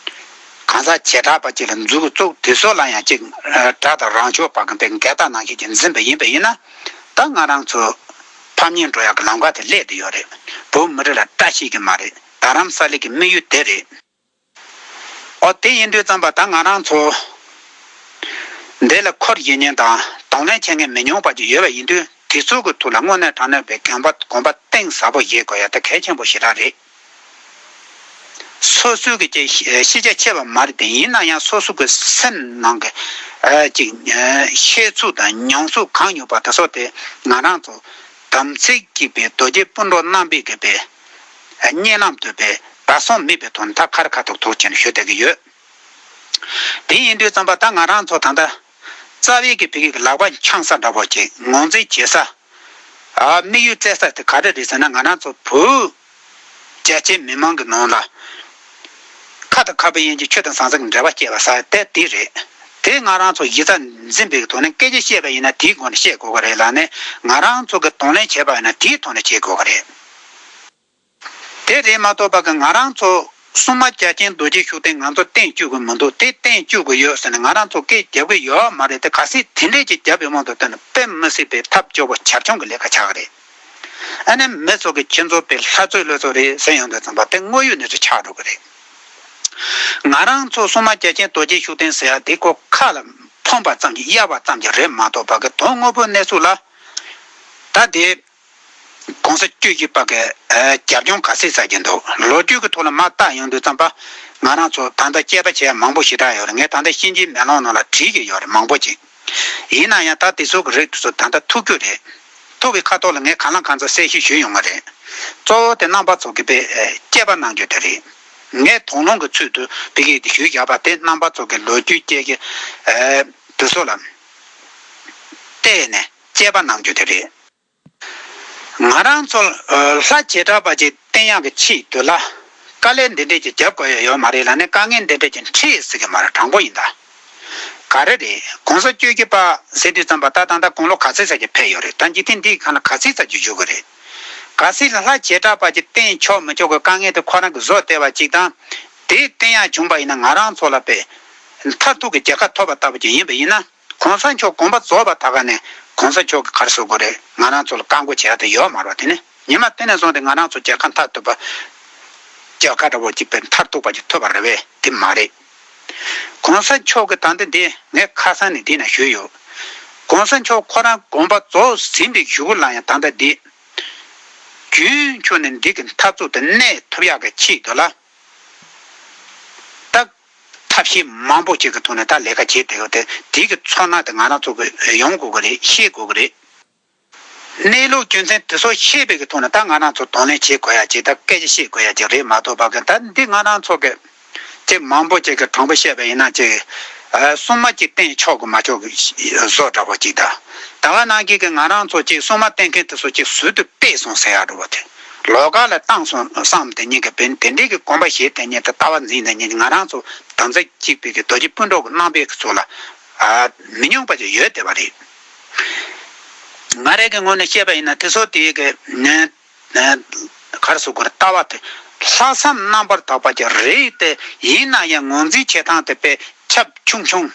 གང་ཟག་བྱེ་བྲག་པ་ཅིག་ལ་མཛུབ་གུ་བཙུགས། དེ་ཚོ་ལ་ཡང་ཅིག་དགྲ་དང་རང་ཕྱོགས་བར་གྱི་དེ་འགལ་ཟླ་ནང་བཞིན་ཅིག་འཛིན་པ་ཡིན་པ་ཡིན་ན། ད་ང་རང་ཚོ་ཕམ་ཉེས་འགྲོ་ཡག་གི་ལམ་ཁ་དེ་སླེབས་བསྡད་ཡོད་རེད། བོད་མི་རིགས་ལ་བཀྲ་ཤིས་ཀྱི་མ་རེད། རྡ་རམ་ས་ལའི་གི་དམིགས་ཡུལ་དེ་རེད། ཨོ། དེ་ཡིན་དུས་ཙམ་པ་ད་ང་རང་ཚོ་འདི་ལ་ཁུར་ཡིན་མཁན་དང་གདོང་ལེན་བྱེད་མཁན་མི་ཉུང་བ་ཅིག་ཡོད་པ་ཡིན་དུས། དེ་ཚོ་གི་ཐོག་ལ་དངོས་གནས་དྲང་གནས་པའི་དགོངས་པ། དགོངས་པ་གཏིང་ཟབ་པོ་བཞེས་དགོས་ཡ་དེ་གལ་ཆེན་པོ་ཞེ་དྲག་རེད། སོ་སོའི་གི་ཅིག་ཤེས་བྱ་ཆེ་བ་མ་རེད་དེ། ཡིན་ན་ཡང་སོ་སོ་གི་སེམས་ནང་གི་ཨ་ཅིག་ཤེས་ཚུལ་དང་མྱོང་ཚུལ་གང་ཡོད་པ་དེ་ཚོ་དེ་ང་རང་ཚོ་དམ་ཚིག་གཅིག་པའི་རྡོ་རྗེ་སྤུན་གྲོགས་རྣམ་པའི་གི་པའི་གཉིས་ལམ་དུ་པའི་བར་གསུམ་མེད་པའི་ཐོག་ནས་ད་ཁ་རི་ཁ་ཐུག་ཐུག་བྱས་ནས་ཞུ་བསྡད་ཀྱི་ཡོད། དེ་ཡིན་དུས་ཙམ་པ་ད་ང་རང་ཚོ་ད་ལྟ་རྩ་བའི་གི་བོད་ཀྱི་ལག་པ་འཆང་ས་འདྲ་པོ་ཅིག་ངོས་འཛིན་བྱེད་ས། ཨ། དམིགས་ཡུལ་བཙལ་ས་དེ་ག་རེ་རེད་ཟེར་ན། ང་རང་ཚོ་བོད་རྒྱ་ཆེ་མི་མང་གི་ནང་ལ་ཁ་དང་ཁ་བུབ་ཡིན་གྱི་ཆོས་དང་ཟང་ཟིང་གི་འབྲེལ་བ་སྐྱེ་བ་ཟེར་དེ་དེ་རེད། དེ་ང་རང་ཚོ་གཞི་རྩ་འཛིན་པའི་གི་ཐོག་ནས་སྐད་ཆ་བཤད་པ་ཡིན་ན་དེའི་སྒོ་ནས་བཤད་དགོས་ཀྱི་རེད་ལབ་ནས། ང་རང་ཚོ་གི་གདོང་ལེན་བྱས་པ་ཡིན་ན་དེའི་ཐོག་ནས་བྱེད་དགོས་ཀྱི་རེད། དེ་རེད་མ་གཏོགས་པ་གི་ང་རང་ཚོ་སྲུང་མ་རྒྱལ་ཆེན་རྡོ་རྗེ་ཤུགས་ལྡན་ང་ཚོ་བསྟེན་བཅུག་གི་མི་འདུག་དེ་བསྟེན་བཅུག་གི་ཡོད་ཟེར་ནས་ང་རང་ཚོ་སྐད་རྒྱབ་གི་ཡོད་མ་རེད། དེ་གལ་སྲིད་དེ་འདྲས་ཀྱི་རྒྱབ་ཡོད་མ་འདུག་དེ་ནི་དཔེ་མི་སྲིད་པའི་ཐབས་སྐྱོ་པོ་བྱབ་ཆུང་གི་ལས་ཀ་ཆགས་གི་རེད། ཨ་ནི་མི་ཚོ་གི་ཁྱེད་ཚོ་དཔེ་ལྷ་རྩོད་ལོ་ཚོད་རེད་ཟེར་ཡོང་དུས་ཙམ་པ་དེ་དངོས་ཡོད་གནས་ཚུལ་ཆགས་འགྲོ་གི་རེད། ང་རང་ཚོ་སྲུང་མ་རྒྱལ་ཆེན་རྡོ་རྗེ་ཤུགས་ལྡན་ཟེར་ཡ་དེ་ཁོ་ཁ་ལ་ཕོངས་པ་ཙམ་གྱིས་གཡར་བ་ཙམ་གྱིས་རེད་མ་གཏོགས་པ་གི་དོན་དངོས་པོའི་གནས་ཚུལ་ལ་ད་དེ། གོང་ས་བཅུ་བཞི་པ་གི་ཨ་རྒྱབ་ལྗོངས་ག་ཚད་ཟེར་གྱི་འདུག་ལོ་རྒྱུས་ཀྱི་ཐོག་ལ་མར་བལྟ་ཡོང་དུས་ཙམ་པ། ང་རང་ཚོ་ད་ལྟ་དཔྱད་པ་བྱེད་ཡ་མང་པོ་ཞེ་དྲག་ཡོད་རེད། ངས་ད་ལྟ་གཤིན་རྗེའི་མེ་ལོང་ནང་ལ་བྲིས་ཀྱི་ཡོད་རེད་མང་པོ་ཅིག་ཡིན་ན་ཡང་ད་དེ་ཚོ་གི་རིགས་དེ་ཚོ་ད་ལྟ་ཐུག་རྒྱུ་རེད། ཐུག་པའི་ཁ་ཐོག་ལ་ངས་གང་ལ་གང་འཚམ་གསལ་བཤད་ཞུས་ཡོང་བ་རེད། གཙོ་བོ་དེ་རྣམ་པ་ཚོ་གི་དཔེ་ཨ་དཔྱད་པ་གནང་རྒྱུ་དེ་རེད། ངས་དོགས་སློང་གི་ཚུལ་དུ་བི་གེ་དེ་ཞུས་བཞག་པ་དེ་རྣམ་པ་ཚོ་གི་ལོ་རྒྱུས་སྐྱེལ་གི་ཨ་དེ་ཚོ་ལ་བལྟས་ནས་དཔྱད་པ་གནང་རྒྱུ་དེ་རེད། ང་རང་ཚོ་ལྷ་བྱེ་བྲག་པ་ཅིག་བསྟེན་ཡག་གི་ཆེད་དུ་ལ་དཀའ་ལས་འདི་འདྲས་ཀྱི་རྒྱབ་དགོས་ཡ་ཡོད་མ་རེད་ལ་ནི། དཀའ་ངལ་འདི་འདྲས་ཀྱི་འཕྲད་ཟེར་གི་མ་རེད། དྲང་པོ་ཡིན་ད། ག་རེ་རེད། གོང་ས་བཅུ་བཞི་པ་ཟེར་དུས་ཙམ་པ་ད་ད་ལྟ་དགུང་ལོ་ག་ཚོད་ཙམ་ཅིག་ཕེབས་ཡོད་རེད། ད་འཇིག་རྟེན་འདིའི་ཁ་ལ་ག་ཚོད་ཙམ་ཅིག་བཞུགས་གི་རེད། གལ་སྲིད་ལྷ་བྱེ་བྲག་པ་ཅིག་བསྟེན་ཆོག་མི་ཆོག་གི་དཀའ་ངལ་དེ་ཁོ་རང་གི་བཟོ་བལྟས་པ་ཅིག་དང་། དེ་བསྟེན་ཡག་བྱུང་པ་ཡིན་ན་ང་རང་ཚོ་ལ་དཔེ་མཐར་ཐུག་གི་རྒྱལ་ཁ་ཐོབ་པ་ལྟ་བུ་ཅིག་ཡིན་པ་ཡིན་ན། གོང་ས་མཆོག་དགོངས་པ་རྫོགས་པ་ད་ག་ནས་གོང་ས་མཆོག་གི་ག་རེ་ཟེར་དགོས་རེད། ང་རང་ཚོ་ལ་བཀའ་བསྒོ་བྱེད་ཡག་དེ་ཡོད་མ་རེད་པ། དེ་ནི་ཉི་མ་དེ་ནས་བཟུང་སྟེ་ང་རང་ཚོ་རྒྱལ་ཁ་མཐར་ཐུག་པ། རྒྱལ་ཁ་འདྲ་བོ་ཅིག་དཔེ་མཐར་ཐུག་པ་ཅིག་ཐོབ་པ་རེད་པས། དེ་མ་རེད། གོང་ས་མཆོག་གི་ད་ལྟ་འདི་ངས་ཁ་སང་ནས་འདི་ན་ཞུས་ཡོད། གོང་ས་མཆོག་ཁོ་རང་དགོངས་པ་རྫོགས་ཟིན་པའི་གཞུག་གུ་ལ་ཡང་ད་ལྟ་འདི་རྒྱུན་འཁྱོངས་ནས་འདི་གི་འཐབ་རྩོད་དེ་གནས་ཐུབ་ཡག་གི་ཆེད་དུ་ལ། ད་ཐབས་ཤེས་མང་པོ་ཅིག་གི་ཐོག་ནས་ད་ལས་ཀ་བྱེད་བསྡད་ཡོད་དེ། དེ་གི་ཚོར་སྣང་དེ་ང་རང་ཚོ་གི་ཡོང་དགོས་ཀྱི་རེད། ཤེས་དགོས་ཀྱི་རེད། གནས་ལུགས་རྒྱུ་མཚན་དེ་ཚོ་ཤེས་པའི་གི་ཐོག་ནས་ད་ང་རང་ཚོ་གདོང་ལེན་བྱེད་དགོས་ཡ་ཅིག་ད་སྐད་ཆ་བཤད་དགོས་ཡ་ཅིག་རེད་མ་གཏོགས་པ་གི། ད་འདི་ང་རང་ཚོ་གི་ཅིག་མང་པོ་ཅིག་གི་དྲང་པོ་བཤད་པ་ཡིན་ན་ཅིག་ཨ་སྲུང་མ་ཅིག་བསྟེན་ཆོག་གི་མ་ཆོག་གི་བཟོ་འདྲ་བོ་ཅིག་ད་ད་ག་ནང་བཞིན་གི་ང་རང་ཚོ་ཅིག་སྲུང་མ་བསྟེན་མཁན་དེ་ཚོ་ཅིག་ཟུར་དུ་ཕེབས་སོང་ཟེར་ཡ་འདྲ་བོ་དེ། ལོགས་ཀ་ལ་བཏང་སོང་བསམ་དེ་ཉིད་ཀྱི་བན་དེ་འདྲའི་གི་དགོངས་པ་བཞེས་དེ་ཉིད་དེ་ལྟ་བ་འཛིན་དེ་ཉིད་ང་རང་ཚོ་དམ་ཚིག་གཅིག་པའི་གི་རྡོ་རྗེ་སྤུན་གྲོགས་ཀྱི་རྣམ་པའི་གི་ཚོ་ལ་ཨ་མི་ཉུང་པ་ཅིག་ཡོད་བསྡད་པ་རེད། ང་རང་གི་ངོས་ནས་བཤད་པ་ཡིན་ན་དེ་ཚོ་དེའི་གི་ནས་ག་རེ་ཟེར་དགོས་རེད། ལྟ་བ་དེ་ལྷག་བསམ་རྣམ་པར་དག་པ་ཅིག་རེད་དེ། ཡིན་ན་ཡང་ངོས་འཛིན་བྱེད་སྟངས་དེ་དཔེ་ཁྱབ་ཆུང་ཆུང་།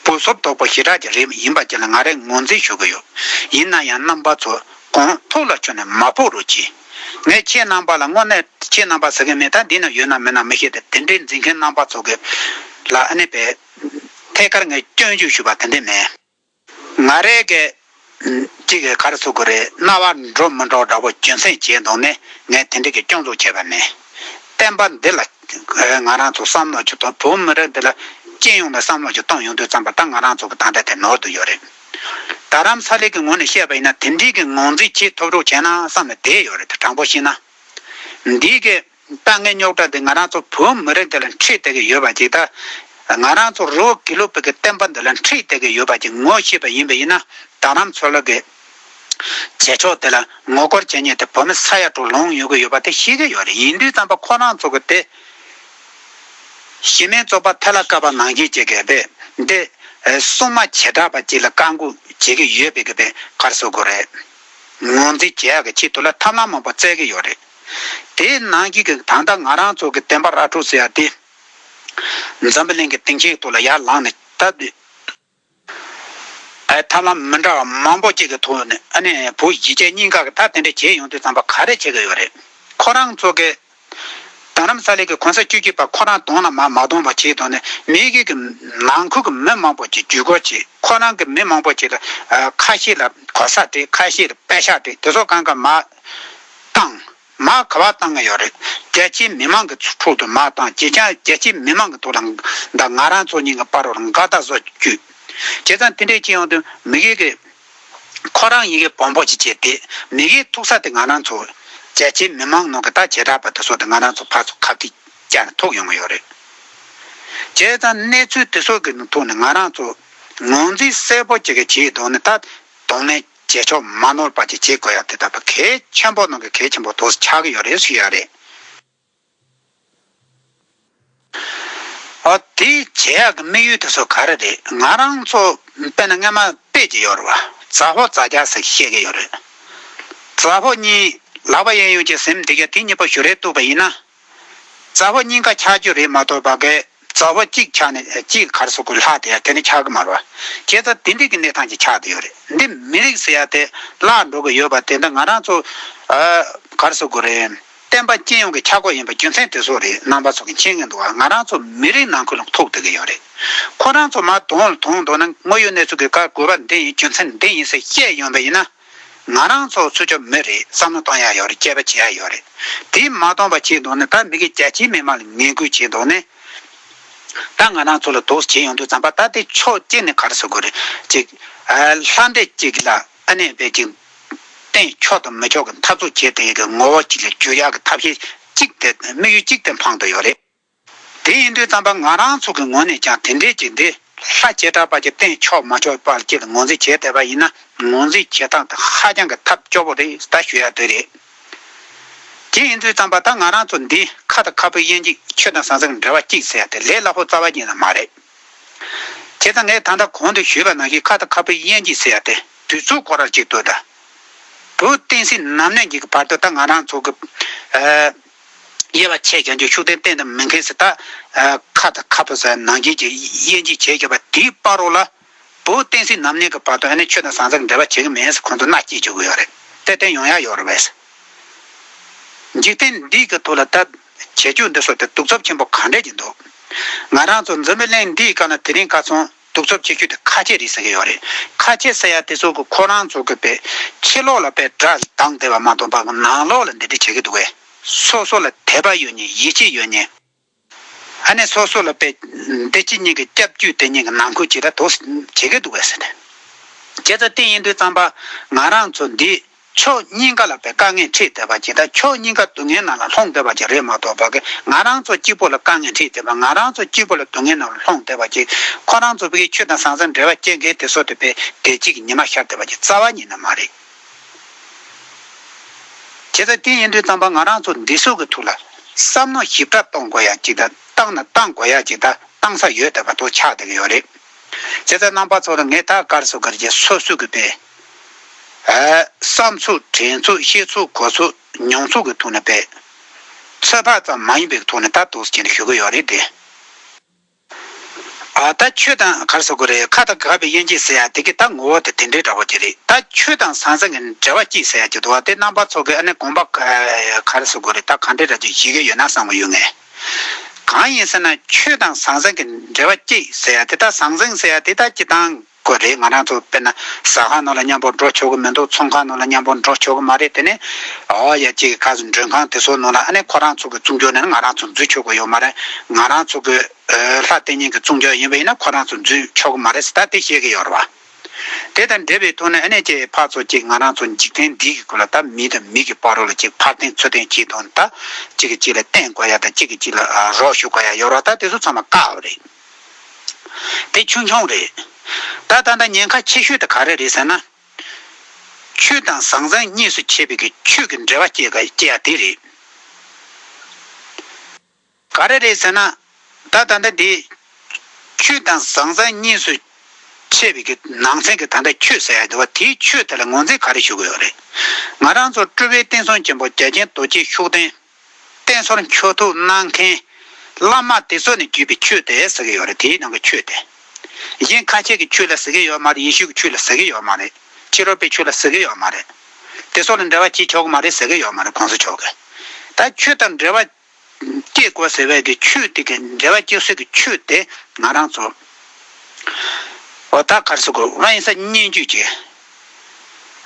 སྤོབས་པ་དོག་པོ་ཞེ་དྲག་ཅིག་རེད་ཡིན་པ་ཅིག་ལ་ང་རས་ངོས་འཛིན་ཞུ་གི་ཡོད། ཡིན་ན་ཡང་རྣམ་པ་ཚོ་གོང་ཐུགས་ལ་ཆུད་ནས་མ་ཕོག་རོགས་གྱིས། ངས་ཁྱེད་རྣམ་པ་ལ་དངོས་གནས་ཁྱེད་རྣམ་པ་ཟེར་གི་མེད། ད་འདི་ན་ཡོད་ན་མེད་ན་མི་ཤེས་ཏེ། དེ་འདྲའི་འཛིན་མཁན་རྣམ་པ་ཚོ་གི་ལ་ཨ་ནི་པའི་ཐད་ཀར་ངས་སྐྱོན་བརྗོད་ཞུས་པ་དེ་འདྲ་མེད། ང་རས་གི་ཅིག་གི་ག་རེ་ཟེར་དགོས་རེད། རྣ་བར་འགྲོ་མི་འགྲོ་འདྲ་བོ་རྒྱུ་མཚན་བྱས་འདུག་ནས་ངས་དེ་འདྲ་གི་སྐྱོན་འཛུགས་བྱས་པ་མེད། བསྟན་པ་འདི་ལ་ང་རང་ཚོ་བསམ་བློ་ཅིག་གཏོང་། བོད་མི་རིགས་འདི་ལ་སྤྱི་ཡོངས་ནས་བསམ་བློ་ཅིག་གཏོང་ཡོང་དུས་ཙམ་པ་ད་ང་རང་ཚོ་གི་ད་ལྟ་དེ་ནོར་དུ་ཡོད་རེད། རྡ་རམ་ས་ལའི་གི་ངོས་ནས་བཤད་པ་ཡིན་ན་དེ་འདྲའི་གི་ངོས་འཛིན་བྱེད་ཐུབ་རོགས་བྱས་ན་བསམ་ནས་བསྡད་ཡོད་རེད། དེ་དྲང་པོ་བཤད་ན། འདི་གི་དཀའ་ངལ་རྙོག་དྲ་འདི་ང་རང་ཚོ་བོད་མི་རིགས་འདི་ལ་འཕྲད་བསྡད་ཀྱི་ཡོད་པ་ཅིག་ད། ང་རང་ཚོ་རི་བོ་དགེ་ལུགས་པའི་གི་བསྟན་པ་འདི་ལ་འཕྲད་བསྡད་ཀྱི་ཡོད་པ་ཅིག་ངོ་ཤེས་པ་ཡིན་པ་ཡིན་ན། རྡ་རམ་ས་ལ་གི་བྱེད་ཕྱོགས་དེ་ལ་ངོ་རྒོལ་བྱེད་མཁན་དེ་བོད་མི་ས་ཡ་དྲུག་ལོངས་ཡོད་ཀྱི་ཡོད་པ་དེ་ཤེས་ཀྱི་ཡོད་རེད། ཡིན་དུས་ཙམ་པ་ཁོ་རང་ཚོ་གི་དེ་གཞི་མེད་བཙོག་པ་ཐལ་བ་བཀབ་པ་ནང་བཞིན་བྱེད་མཁན་པས་འདི་སྲུང་མ་བྱེ་བྲག་པ་ཅིག་ལ་བཀའ་བསྒོ་བྱེད་ཀྱི་ཡོད་པའི་གི་དཔེ་ག་རེ་ཟེར་དགོས་རེད། ངོས་འཛིན་བྱེད་ཡག་གི་ཆེད་དུ་ལ་ཐབས་ལམ་མང་པོ་བཙལ་གྱི་ཡོད་རེད། དེའི་ནང་གི་གི་ད་ལྟ་ང་རང་ཚོ་གི་བསྟན་པ་ར་འཕྲོད་ཟེར་ཡ་དེ་འཛམ་བུ་གླིང་གི་སྡིངས་ཆའི་ཐོག་ལ་ཡར་ལངས་ནས་ད་དེ་ཨ་ཐབས་ལམ་མི་འདྲ་བ་མང་པོ་ཅིག་གི་ཐོག་ནས་ཨ་ནི་བོད་གཞིས་བྱེས་གཉིས་ཀ་གི་ད་དེ་འདྲ་བྱས་ཡོང་དུས་ཙམ་པ་ག་རེ་བྱེད་ཀྱི་ཡོད་རེད། ཁོ་རང་ཚོ་གི་རྡ་རམ་ས་ལའི་གི་གོང་ས་བཅུ་གཅིག་པ་ཁོ་རང་གདོང་ལ་མར་མ་གཏོང་བ་བྱས་དོན་ནི་མི་གི་གི་ནང་ཁུལ་གི་མི་མང་པོ་ཅིག་བརྒྱུད་སྐུར་བྱས། ཁོ་རང་གི་མི་མང་པོ་ཅིག་ལ་ཨ་ཁ་ཤས་ལ་གོ་ས་སྤྲད། ཁ་ཤས་ལ་པད་ཤག་སྤྲད། དེ་ཚོ་གང་ག་མར་བཏང་། མར་ག་པར་བཏང་གི་ཡོད་རེད། རྒྱ་ཆེའི་མི་མང་གི་ཁྲོད་དུ་མར་བཏང་། རྒྱ་ཆེ་རྒྱ་ཆེའི་མི་མང་གི་ཐོག་ལ་ད་ང་རང་ཚོ་གཉིས་ཀྱི་བར་རུ་འགལ་ཟླ་བཟོ་བཅུག་བྱས་ཙང་དེ་འདྲས་བྱས་ཡོང་དུས་མི་གི་གི་ཁོ་རང་ཡི་གེ་སྦོམ་པོ་ཅིག་བྱས་ཏེ་མི་གི་ཐུག་ས་དེ་ང་རང་ཚོ་རྒྱ་ཆེའི་མི་མང་ནང་གི་ད་བྱེ་བྲག་པ་དེ་ཚོ་དེ་ང་རང་ཚོ་ཕར་ཚུར་ཁ་གཏད་བཅག་ནས་ཐུག་ཡོང་གི་ཡོད་རེད། བྱས་ཙང་གནས་ཚུལ་དེ་ཚོ་གི་ཐོག་ནས་ང་རང་ཚོ་ངོས་འཛིན་གསལ་པོ་ཅིག་གི་བྱས་དོན་ནི་ད་གདོང་ལེན་བྱེད་ཕྱོགས་མ་ནོར་བ་ཅིག་བྱེད་དགོས་ཡ་དེ་ད་གལ་ཆེན་པོ་ནང་གི་གལ་ཆེན་པོ་དེ་ཆགས་ཀྱི་ཡོད་རེད་ཞུ་ཡ་རེད། ཨ་དེ་བྱེད་ཡག་གི་དམིགས་ཡུལ་དེ་ཚོ་ག་རེ་རེད། ང་རང་ཚོ་དཔེར་ན་སྔ་མ་དཔེ་ཅིག་ཡོད་རེད་བ། རྫ་ཕོ་རྫ་རྒྱ་ཟེར་བཤད་ཀྱི་ཡོད་རེད། རྫ་ཕོ་གཉིས་ལག་པ་གཡས་གཡོན་གྱི་ཟིན་བསྡད་ཀྱི་དེ་གཉིས་པོ་ཞུ་རེས་གཏུགས་པ་ཡིན་ན། རྫ་ཕོ་གཉིས་ཀ་ཆགས་རྒྱུ་རེད་མ་གཏོགས་པ་གི་རྫ་ཕོ་གཅིག་ཆགས་ནས་གཅིག་ག་རེ་ཟེར་དགོས། ལྷག་དེ་ཡ་དེ་ནི་ཆགས་ཀྱི་མ་རེད་བ། བྱས་ཙང་དེ་འདྲའི་གི་གནས་སྟངས་ཅིག་ཆགས་བསྡད་ཡོད་རེད། འདི་མི་རིགས་ཟེར་ཡ་དེ་བརླག་འགྲོ་གི་ཡོད་པ་དེ་འདྲ་ང་རང་ཚོ་ཨ་ག་རེ་ཟེར་དགོས་རེད། བསྟན་པ་སྤྱི་ཡོངས་ཀྱི་ཆག་སྒོ་ཡིན་པ་རྒྱུ་མཚན་དེ་ཚོ་རེད། རྣམ་པ་ཚོ་གིས་མཁྱེན་གྱི་འདུག་བ། ང་རང་ཚོ་མི་རིགས་ནང་ཁུལ་ལ་ཐུག་བསྡད་ཀྱི་ཡོད་རེད། ཁོ་རང་ཚོ་མར་དོན་ལ་དོན་འདུག་ན་དངོས་ཡོད་གནས་ཚུལ་གྱི་བཀའ་དགོས་པ་འདི་ཡིན། རྒྱུ་མཚན་འདི་ཡིན་ཟེར་བཤད་ཡོང་བ་ཡིན་ན། ང་རང་ཚོ་ཚུར་ཕྱོགས་མི་རེད། བསམ་བློ་གཏོང་ཡ་ཡོད་རེད། དཔྱད་པ་བྱེད་ཡ་ཡོད་རེད། དེ་མ་གཏོང་པ་བྱས་འདུག་ན་ད་མི་གི་རྒྱལ་སྤྱིའི་མི་མང་ལ་ངན་སྐུལ་བྱས་འདུག་ནས། ད་ང་རང་ཚོ་ལ་དོགས་བྱས་ཡོང་དུས་ཙམ་པ་ད་དེ་ཕྱོགས་གཅིག་ནས་ག་རེ་ཟེར་དགོས་རེད། ཅིག་ཨ་ལྷ་འདྲེ་གཅིག་ལ་ཨ་ནེ་བས་ཅིག་བསྟེན་ཆོག་དང་མི་ཆོག་གི་འཐབ་རྩོད་བྱས་དེ་གི་ངོ་བོ་གཅིག་ལ་བསྒྱུར་ཡག་གི་ཐབས་ཤེས་ གཅིག་དེ་དམིགས་ཡུལ་གཅིག་དེ་འཕངས་བསྡད་ཡོད་རེད། དེ་ཡིན་དུས་ཙམ་པ་ང་རང་ཚོ་གི་ངོས་ནས་ཀྱང་དེ་འདྲའི་ཅིག་འདི་ལྷ་བྱེ་བྲག་པ་ཅིག་བསྟེན་ཆོག་མ་ཆོག་པ་ཅིག་ལ་ངོས་འཛིན་བྱས་བསྡད་པ་ཡིན་ན། ངོས་འཛིན་བྱེད་སྟངས་དེ་ཧ་ཅང་གི་ཐབས་སྐྱོ་པོ་རེད་ད་ཞུ་ཡ་དེ་རེད། དེ་ཡིན་དུས་ཙམ་པ་ད་ང་རང་ཚོ་འདི་ཁ་དང་ཁ་ཕར་དབྱེ་འབྱེད་ཆོས་དང་ཟང་ཟིང་འབྲེལ་བ་གཅིག་ཟེར་ཡ་དེ་ལས་སླ་པོ་རྩ་བ་ཉིད་ནས་མ་རེད། བྱས་ཙང་ངས་ད་ལྟ་གོང་དུ་ཞུས་པ་ནང་བཞིན་ཁ་དང་ཁ་ཕར་དབྱེ་འབྱེད་ཟེར་ཡ་དེ་དུས་ཚོད་ཁོ་རར་གཅིག་ཏུ་ད། བོད་བསྟན་སྲིད་ནམ་གནས་ཀྱི་བར་དུ་ད་ང་རང་ཚོ་གི་ཨ་དབྱེ་བ་ཕྱེ་རྒྱུ་ཤུགས་ལྡན་བསྟན་དུ་མི་མཁན་ཟེར་ད། ཨ་ཁ་དང་ཁ་ཕར་ཟེར་ནང་བཞིན་གྱི་དབྱེ་འབྱེད་བྱེད་དགོས་པ་དེའི་བར་རོ་ལ། བོད་བསྟན་སྲིད་ནམ་གནས་ཀྱི་བར་དུ་ཨ་ནི་ཆོས་དང་ཟང་ཟིང་འབྲེལ་བ་བྱེད་ཀྱི་མེད་ཟེར་ཁོང་ཚོ་མནའ་སྐྱེལ་བཅུག་གི་ཡོད་རེད། དེ་བསྟན་ཡོང་ཡ་ཡོད་རེད་པས། འཇིག་རྟེན་འདི་གི་ཐོག་ལ་ད་བྱེད་སྤྱོད་འདི་ཚོ་དེ་གདུག་རྩུབ་ཆེན་པོ་ག་འདྲས་ཀྱི་འདུག་ང་རང་ཚོ་འཛམ་བུ་གླིང་འདིའི་སྒང་ལ་དེ་རིང་ཁ་སང་གདུག་རྩུབ་ཆེ་ཤོས་དེ་ཁ་ཆེ་རེད་ཟེར་གྱི་ཡོད་རེད། ཁ་ཆེ་ཟེར་ཡ་དེ་ཚོ་གི་ཁོ་རང་ཚོ་གི་པའི་ཕྱི་ལོགས་ལ་པའི་དགྲ་བཏང་བསྡད་པ་མ་གཏོགས་པ་གི་ནང་ལོགས་ལ་འདི་འདྲ་བྱེད་ཀྱི་འདུག་གས། སོ་སོ་ལ་དད་པ་ཡོད་མཁན་ཡིད་ཆེས་ཡོད་མཁན། ཨ་ནི་སོ་སོ་ལ་པའི་འདི་ཅི་ཉིད་ཀྱི་སྐྱབས་བཅོལ་དེ་ཉིད་ཀྱི་ནང་ཁུལ་ཅིག་ལ་དོ་བྱེད་ཀྱི་འདུག་གས་ཟེར་ནས། བྱས་ཙང་དེ་ཡིན་དུས་ཙམ་པ་ང་རང་ཚོ་འདི་ཕྱོགས་གཉིས་ཀ་ལ་པའི་དཀའ་ངལ་འཕྲད་བསྡད་པ་ཅིག་དང་ཕྱོགས་གཉིས་ཀ་སྡུག་བསྔལ་ནང་ལ་ལྷུང་བསྡད་པ་ཅིག་རེད་མ་གཏོགས་པ་གི་ང་རང་ཚོ་གཅིག་པོ་ལ་དཀའ་ངལ་འཕྲད་བསྡད་པ་ང་རང་ཚོ་གཅིག་པོ་ལ་སྡུག་བསྔལ་ནང་ལ་ལྷུང་བསྡད་པ་ཅིག་ཁོ་རང་ཚོ་བོད་ཀྱི་ཆོས་དང་ཟང་ཟིང་འབྲེལ་བ་བཅད་མཁན་དེ་ཚོ་དེ་པའི་དེ་གཅིག་གི་ཉི་མ་ཤར་བསྡད་པ་ཅིག་རྩ་བ་ཉིད་ནས་མ་རེད། བྱས་ཙང་དེ་ཡིན་དུས་ཙམ་པ་ང་རང་ཚོ་འདི་ཚོ་གི་ཐུགས་ལ་བསམ་མནོ་ཞིབ་ཕྲ་གཏོང་དགོས་ཡ་ཅིག་དང་བཏང་ན་བཏང་དགོས་ཡ་ཅིག་དང་བཏང་ས་ཡོད་བསྡད་པ་དོ་ཆགས་བསྡད་ཀྱི་ཡོད་རེད། བྱས་ཙང་རྣམ་པ་ཚོ་ལ་ངས་ད་ག་རེ་ཟེར་དགོས་རེད་ཅེ་སོ་སོ་གི་པའི་ཨ་བསམ་ཚུལ་དྲན་ཚུལ་ཤེས་ཚུལ་གོ་ཚུལ་མྱོང་ཚུལ་གྱི་ཐོག་ནས་པའི་ཚོད་དཔག་ཙམ་མ་ཡིན་པའི་ཐོག་ནས་ད་འདུག་སེ་བྱས་ནས་ཞུ་གི་ཡོད་རེད་དེ། ཨ་ད་ཆོས་དང་ག་རེ་ཟེར་དགོས་རེད། ཁ་དང་ཁ་ཕར་དབྱེ་འབྱེད་ཟེར་ཡ་དེ་གི་ད་ངོ་བོ་དེ་དེ་འདྲའི་འདྲ་བོ་ཅིག་རེད། ད་ཆོས་དང་ཟང་ཟིང་གི་འབྲེལ་བ་གཅིག་ཟེར་ཡ་ཅིག་འདུག་བ། དེ་རྣམ་པ་ཚོ་གི་ཨ་ནི་དགོངས་པ་ག་རེ་ཟེར་དགོས་རེད། ད་ག་འདྲའི་འདྲ་ཅིག་ཞིག་གི་ཡོད་ན་བསམ་གི་ཡོད་ངས། གང་ཡིན་ཟེར་ན་ཆོས་དང་ཟང་ཟིང་གི་འབྲེལ་བ་གཅིག་ཟེར་ཡ་དེ་ད་ཟང་ཟིང་ཟེར་ཡ་དེ་ད་སྤྱིར་བཏང་དགོས་རེད། ང་རང་ཚོ་དཔེར་ན་ཟ་ཁང་ནང་ལ་མཉམ་པོ་འགྲོ་ཆོག་གི་མི་འདུག་ཚོང་ཁང་ནང་ལ་མཉམ་པོ་འགྲོ་ཆོག་གི་མ་རེད། དེ་ནས་ཨོ་ཡ་གཅིག་གི་ཁ་སང་མགྲོན་ཁང་དེ་ཚོ་ནང་ལ་ཨ་ནི་ཁོ་རང་ཚོ་གི་བཙུན་སྐྱོང་ནས་ང་རང་ཚོ་འཛུལ་ཆོག་གི་ཡོད་མ་རེད། ང་རང་ཚོ་གི་ལྷ་དེ་ཉིད་ཀྱི་བཙུན་སྐྱོང་ཡིན་པ་ཡིན་ན་ཁོ་རང་ཚོ་འཛུལ་ཆོག་གི་མ་རེད་ཟེར་ད་དེ་བཤད་གི་ཡོད་རེད་བ། དེ་དང་འབྲེལ་བའི་ཐོག་ནས་ཨ་ནི་ཅེ་ཕར་ཚུར་ཅིག་ང་རང་ཚོ་འཇིག་རྟེན་འདི་གི་སྐོར་ལ་ད་མི་དང་མི་གི་བར་རོ་ལ་ཅིག་ཕར་འཐེན་ཚུར་འཐེན་བྱེད་དང་ད་གཅིག་གིས་གཅིག་ལ་བསྟེན་དགོས་ཡ་དང་གཅིག་གིས་གཅིག་ལ་ཨ་རོགས་ཞུ་དགོས་ཡ་ཡོད་རེད་བ། ད་དེ་ཚོ་ཚང་མ་བཀག་པ་རེད། དེ་ཆུང་ཆུང་རེད། ད་ད་ལྟ་ཉེན་ཁ་ཆེ་ཤོས་དེ་ག་རེ་རེད་ཟེར་ན། ཆོས་དང་ཟང་ཟིང་གཉིས་སུ་ཕྱེ་བའི་གི་ཆོས་ཀྱི་འབྲེལ་བ་སྐྱེ་ག་སྐྱེ་ཡ་དེ་རེད། ག་རེ་རེད་ཟེར་ན། ད་ད་ལྟ་འདི། ཆོས་དང་ཟང་ཟིང་གཉིས་སུ་ཕྱེ་བའི་གི་ནང་ཚན་གི་ད་ལྟ་ཆོས་ཟེར་ཡ་འདུག་བ། དེའི་ཆོས་དེ་ལ་ངོས་འཛིན་ག་རེ་ཞུ་གི་ཡོད་རེད། ང་རང་ཚོ་སྤྲུལ་པའི་བསྟན་སྲུང་ཆེན་པོ་རྒྱལ་ཆེན་རྡོ་རྗེ་ཤུགས་ལྡན། བསྟེན་གསོལ་མཆོད་ཐུགས་གནང་མཁན། བླ་མ་དེ་ཚོ་ནས་བརྒྱུད་པའི་ཆོས་དེ་ཟེར་གི་ཡོད་རེད། དེའི་ནང་གི་ཆོས་དེ། གཞན་ཁ་ཆེ་གི་ཆོས་ལ་ཟེར་གི་ཡོད་མ་རེད། ཡེ་ཤུ་གི་ཆོས་ལ་ཟེར་གི་ཡོད་མ་རེད། ཕྱི་རོལ་པའི་ཆོས་ལ་ཟེར་གི་ཡོད་མ་རེད། དེ་ཚོ་ལ་འབྲེལ་བ་བྱེད་ཆོག་གི་མ་རེད་ཟེར་གི་ཡོད་མ་རེད། གོང་ས་མཆོག་གིས། ད་ཆོས་དང་འབྲེལ་བ་སྐྱེ་དགོས་ཟེར་བའི་གི་ཆོས་དེ་གི་འབྲེལ་བ་སྐྱེ་སྲོལ་གི་ཆོས་དེ་ང་རང་ཚོ། འོ་ད་ག་རེ་ཟེར་དགོས། དབེན་ས་སྙན་བརྒྱུད་ཀྱི།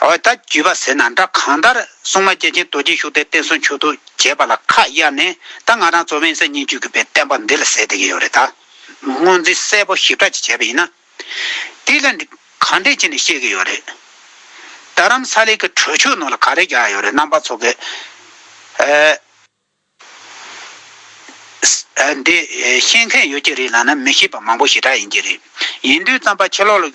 འོ་ད་བརྒྱུད་པ་ཟེར་ན་འདྲ། གང་ལྟར་སྲུང་མ་རྒྱལ་ཆེན་རྡོ་རྗེ་ཤུགས་ལྡན་བསྟེན་གསོལ་མཆོད་ཐུགས་བྱས་པ་ལ་ཁ་གཡར་ནས་ད་ང་རང་ཚོ་དབེན་ས་སྙན་བརྒྱུད་ཀྱི་པའི་བསྟན་པ་འདི་ལ་ཟེར་བསྡད་ཀྱི་ཡོད་རེད། ད་ངོས་འཛིན་གསལ་པོ་ཞིབ་ཕྲ་ཅིག་བྱས་པ་ཡིན་ན། དེ་ལ་ག་འདྲས་བྱས་ནས་བཤད་ཀྱི་ཡོད་རེད། རྡ་རམ་ས་ལའི་གི་གྲོས་ཆོད་ནང་ལ་ག་རེ་རྒྱག་ཡོད་རེད། རྣམ་པ་ཚོ་གི་ཨ། ཨ་འདི་ཤེས་མཁན་ཡོད་ཀྱི་རེད་ལབ་ན་མི་ཤེས་པ་མང་པོ་ཞེ་དྲག་ཡིན་གྱི་རེད། ཡིན་དུས་ཙམ་པ་ཕྱི་ལོགས་ལ་བཞུགས།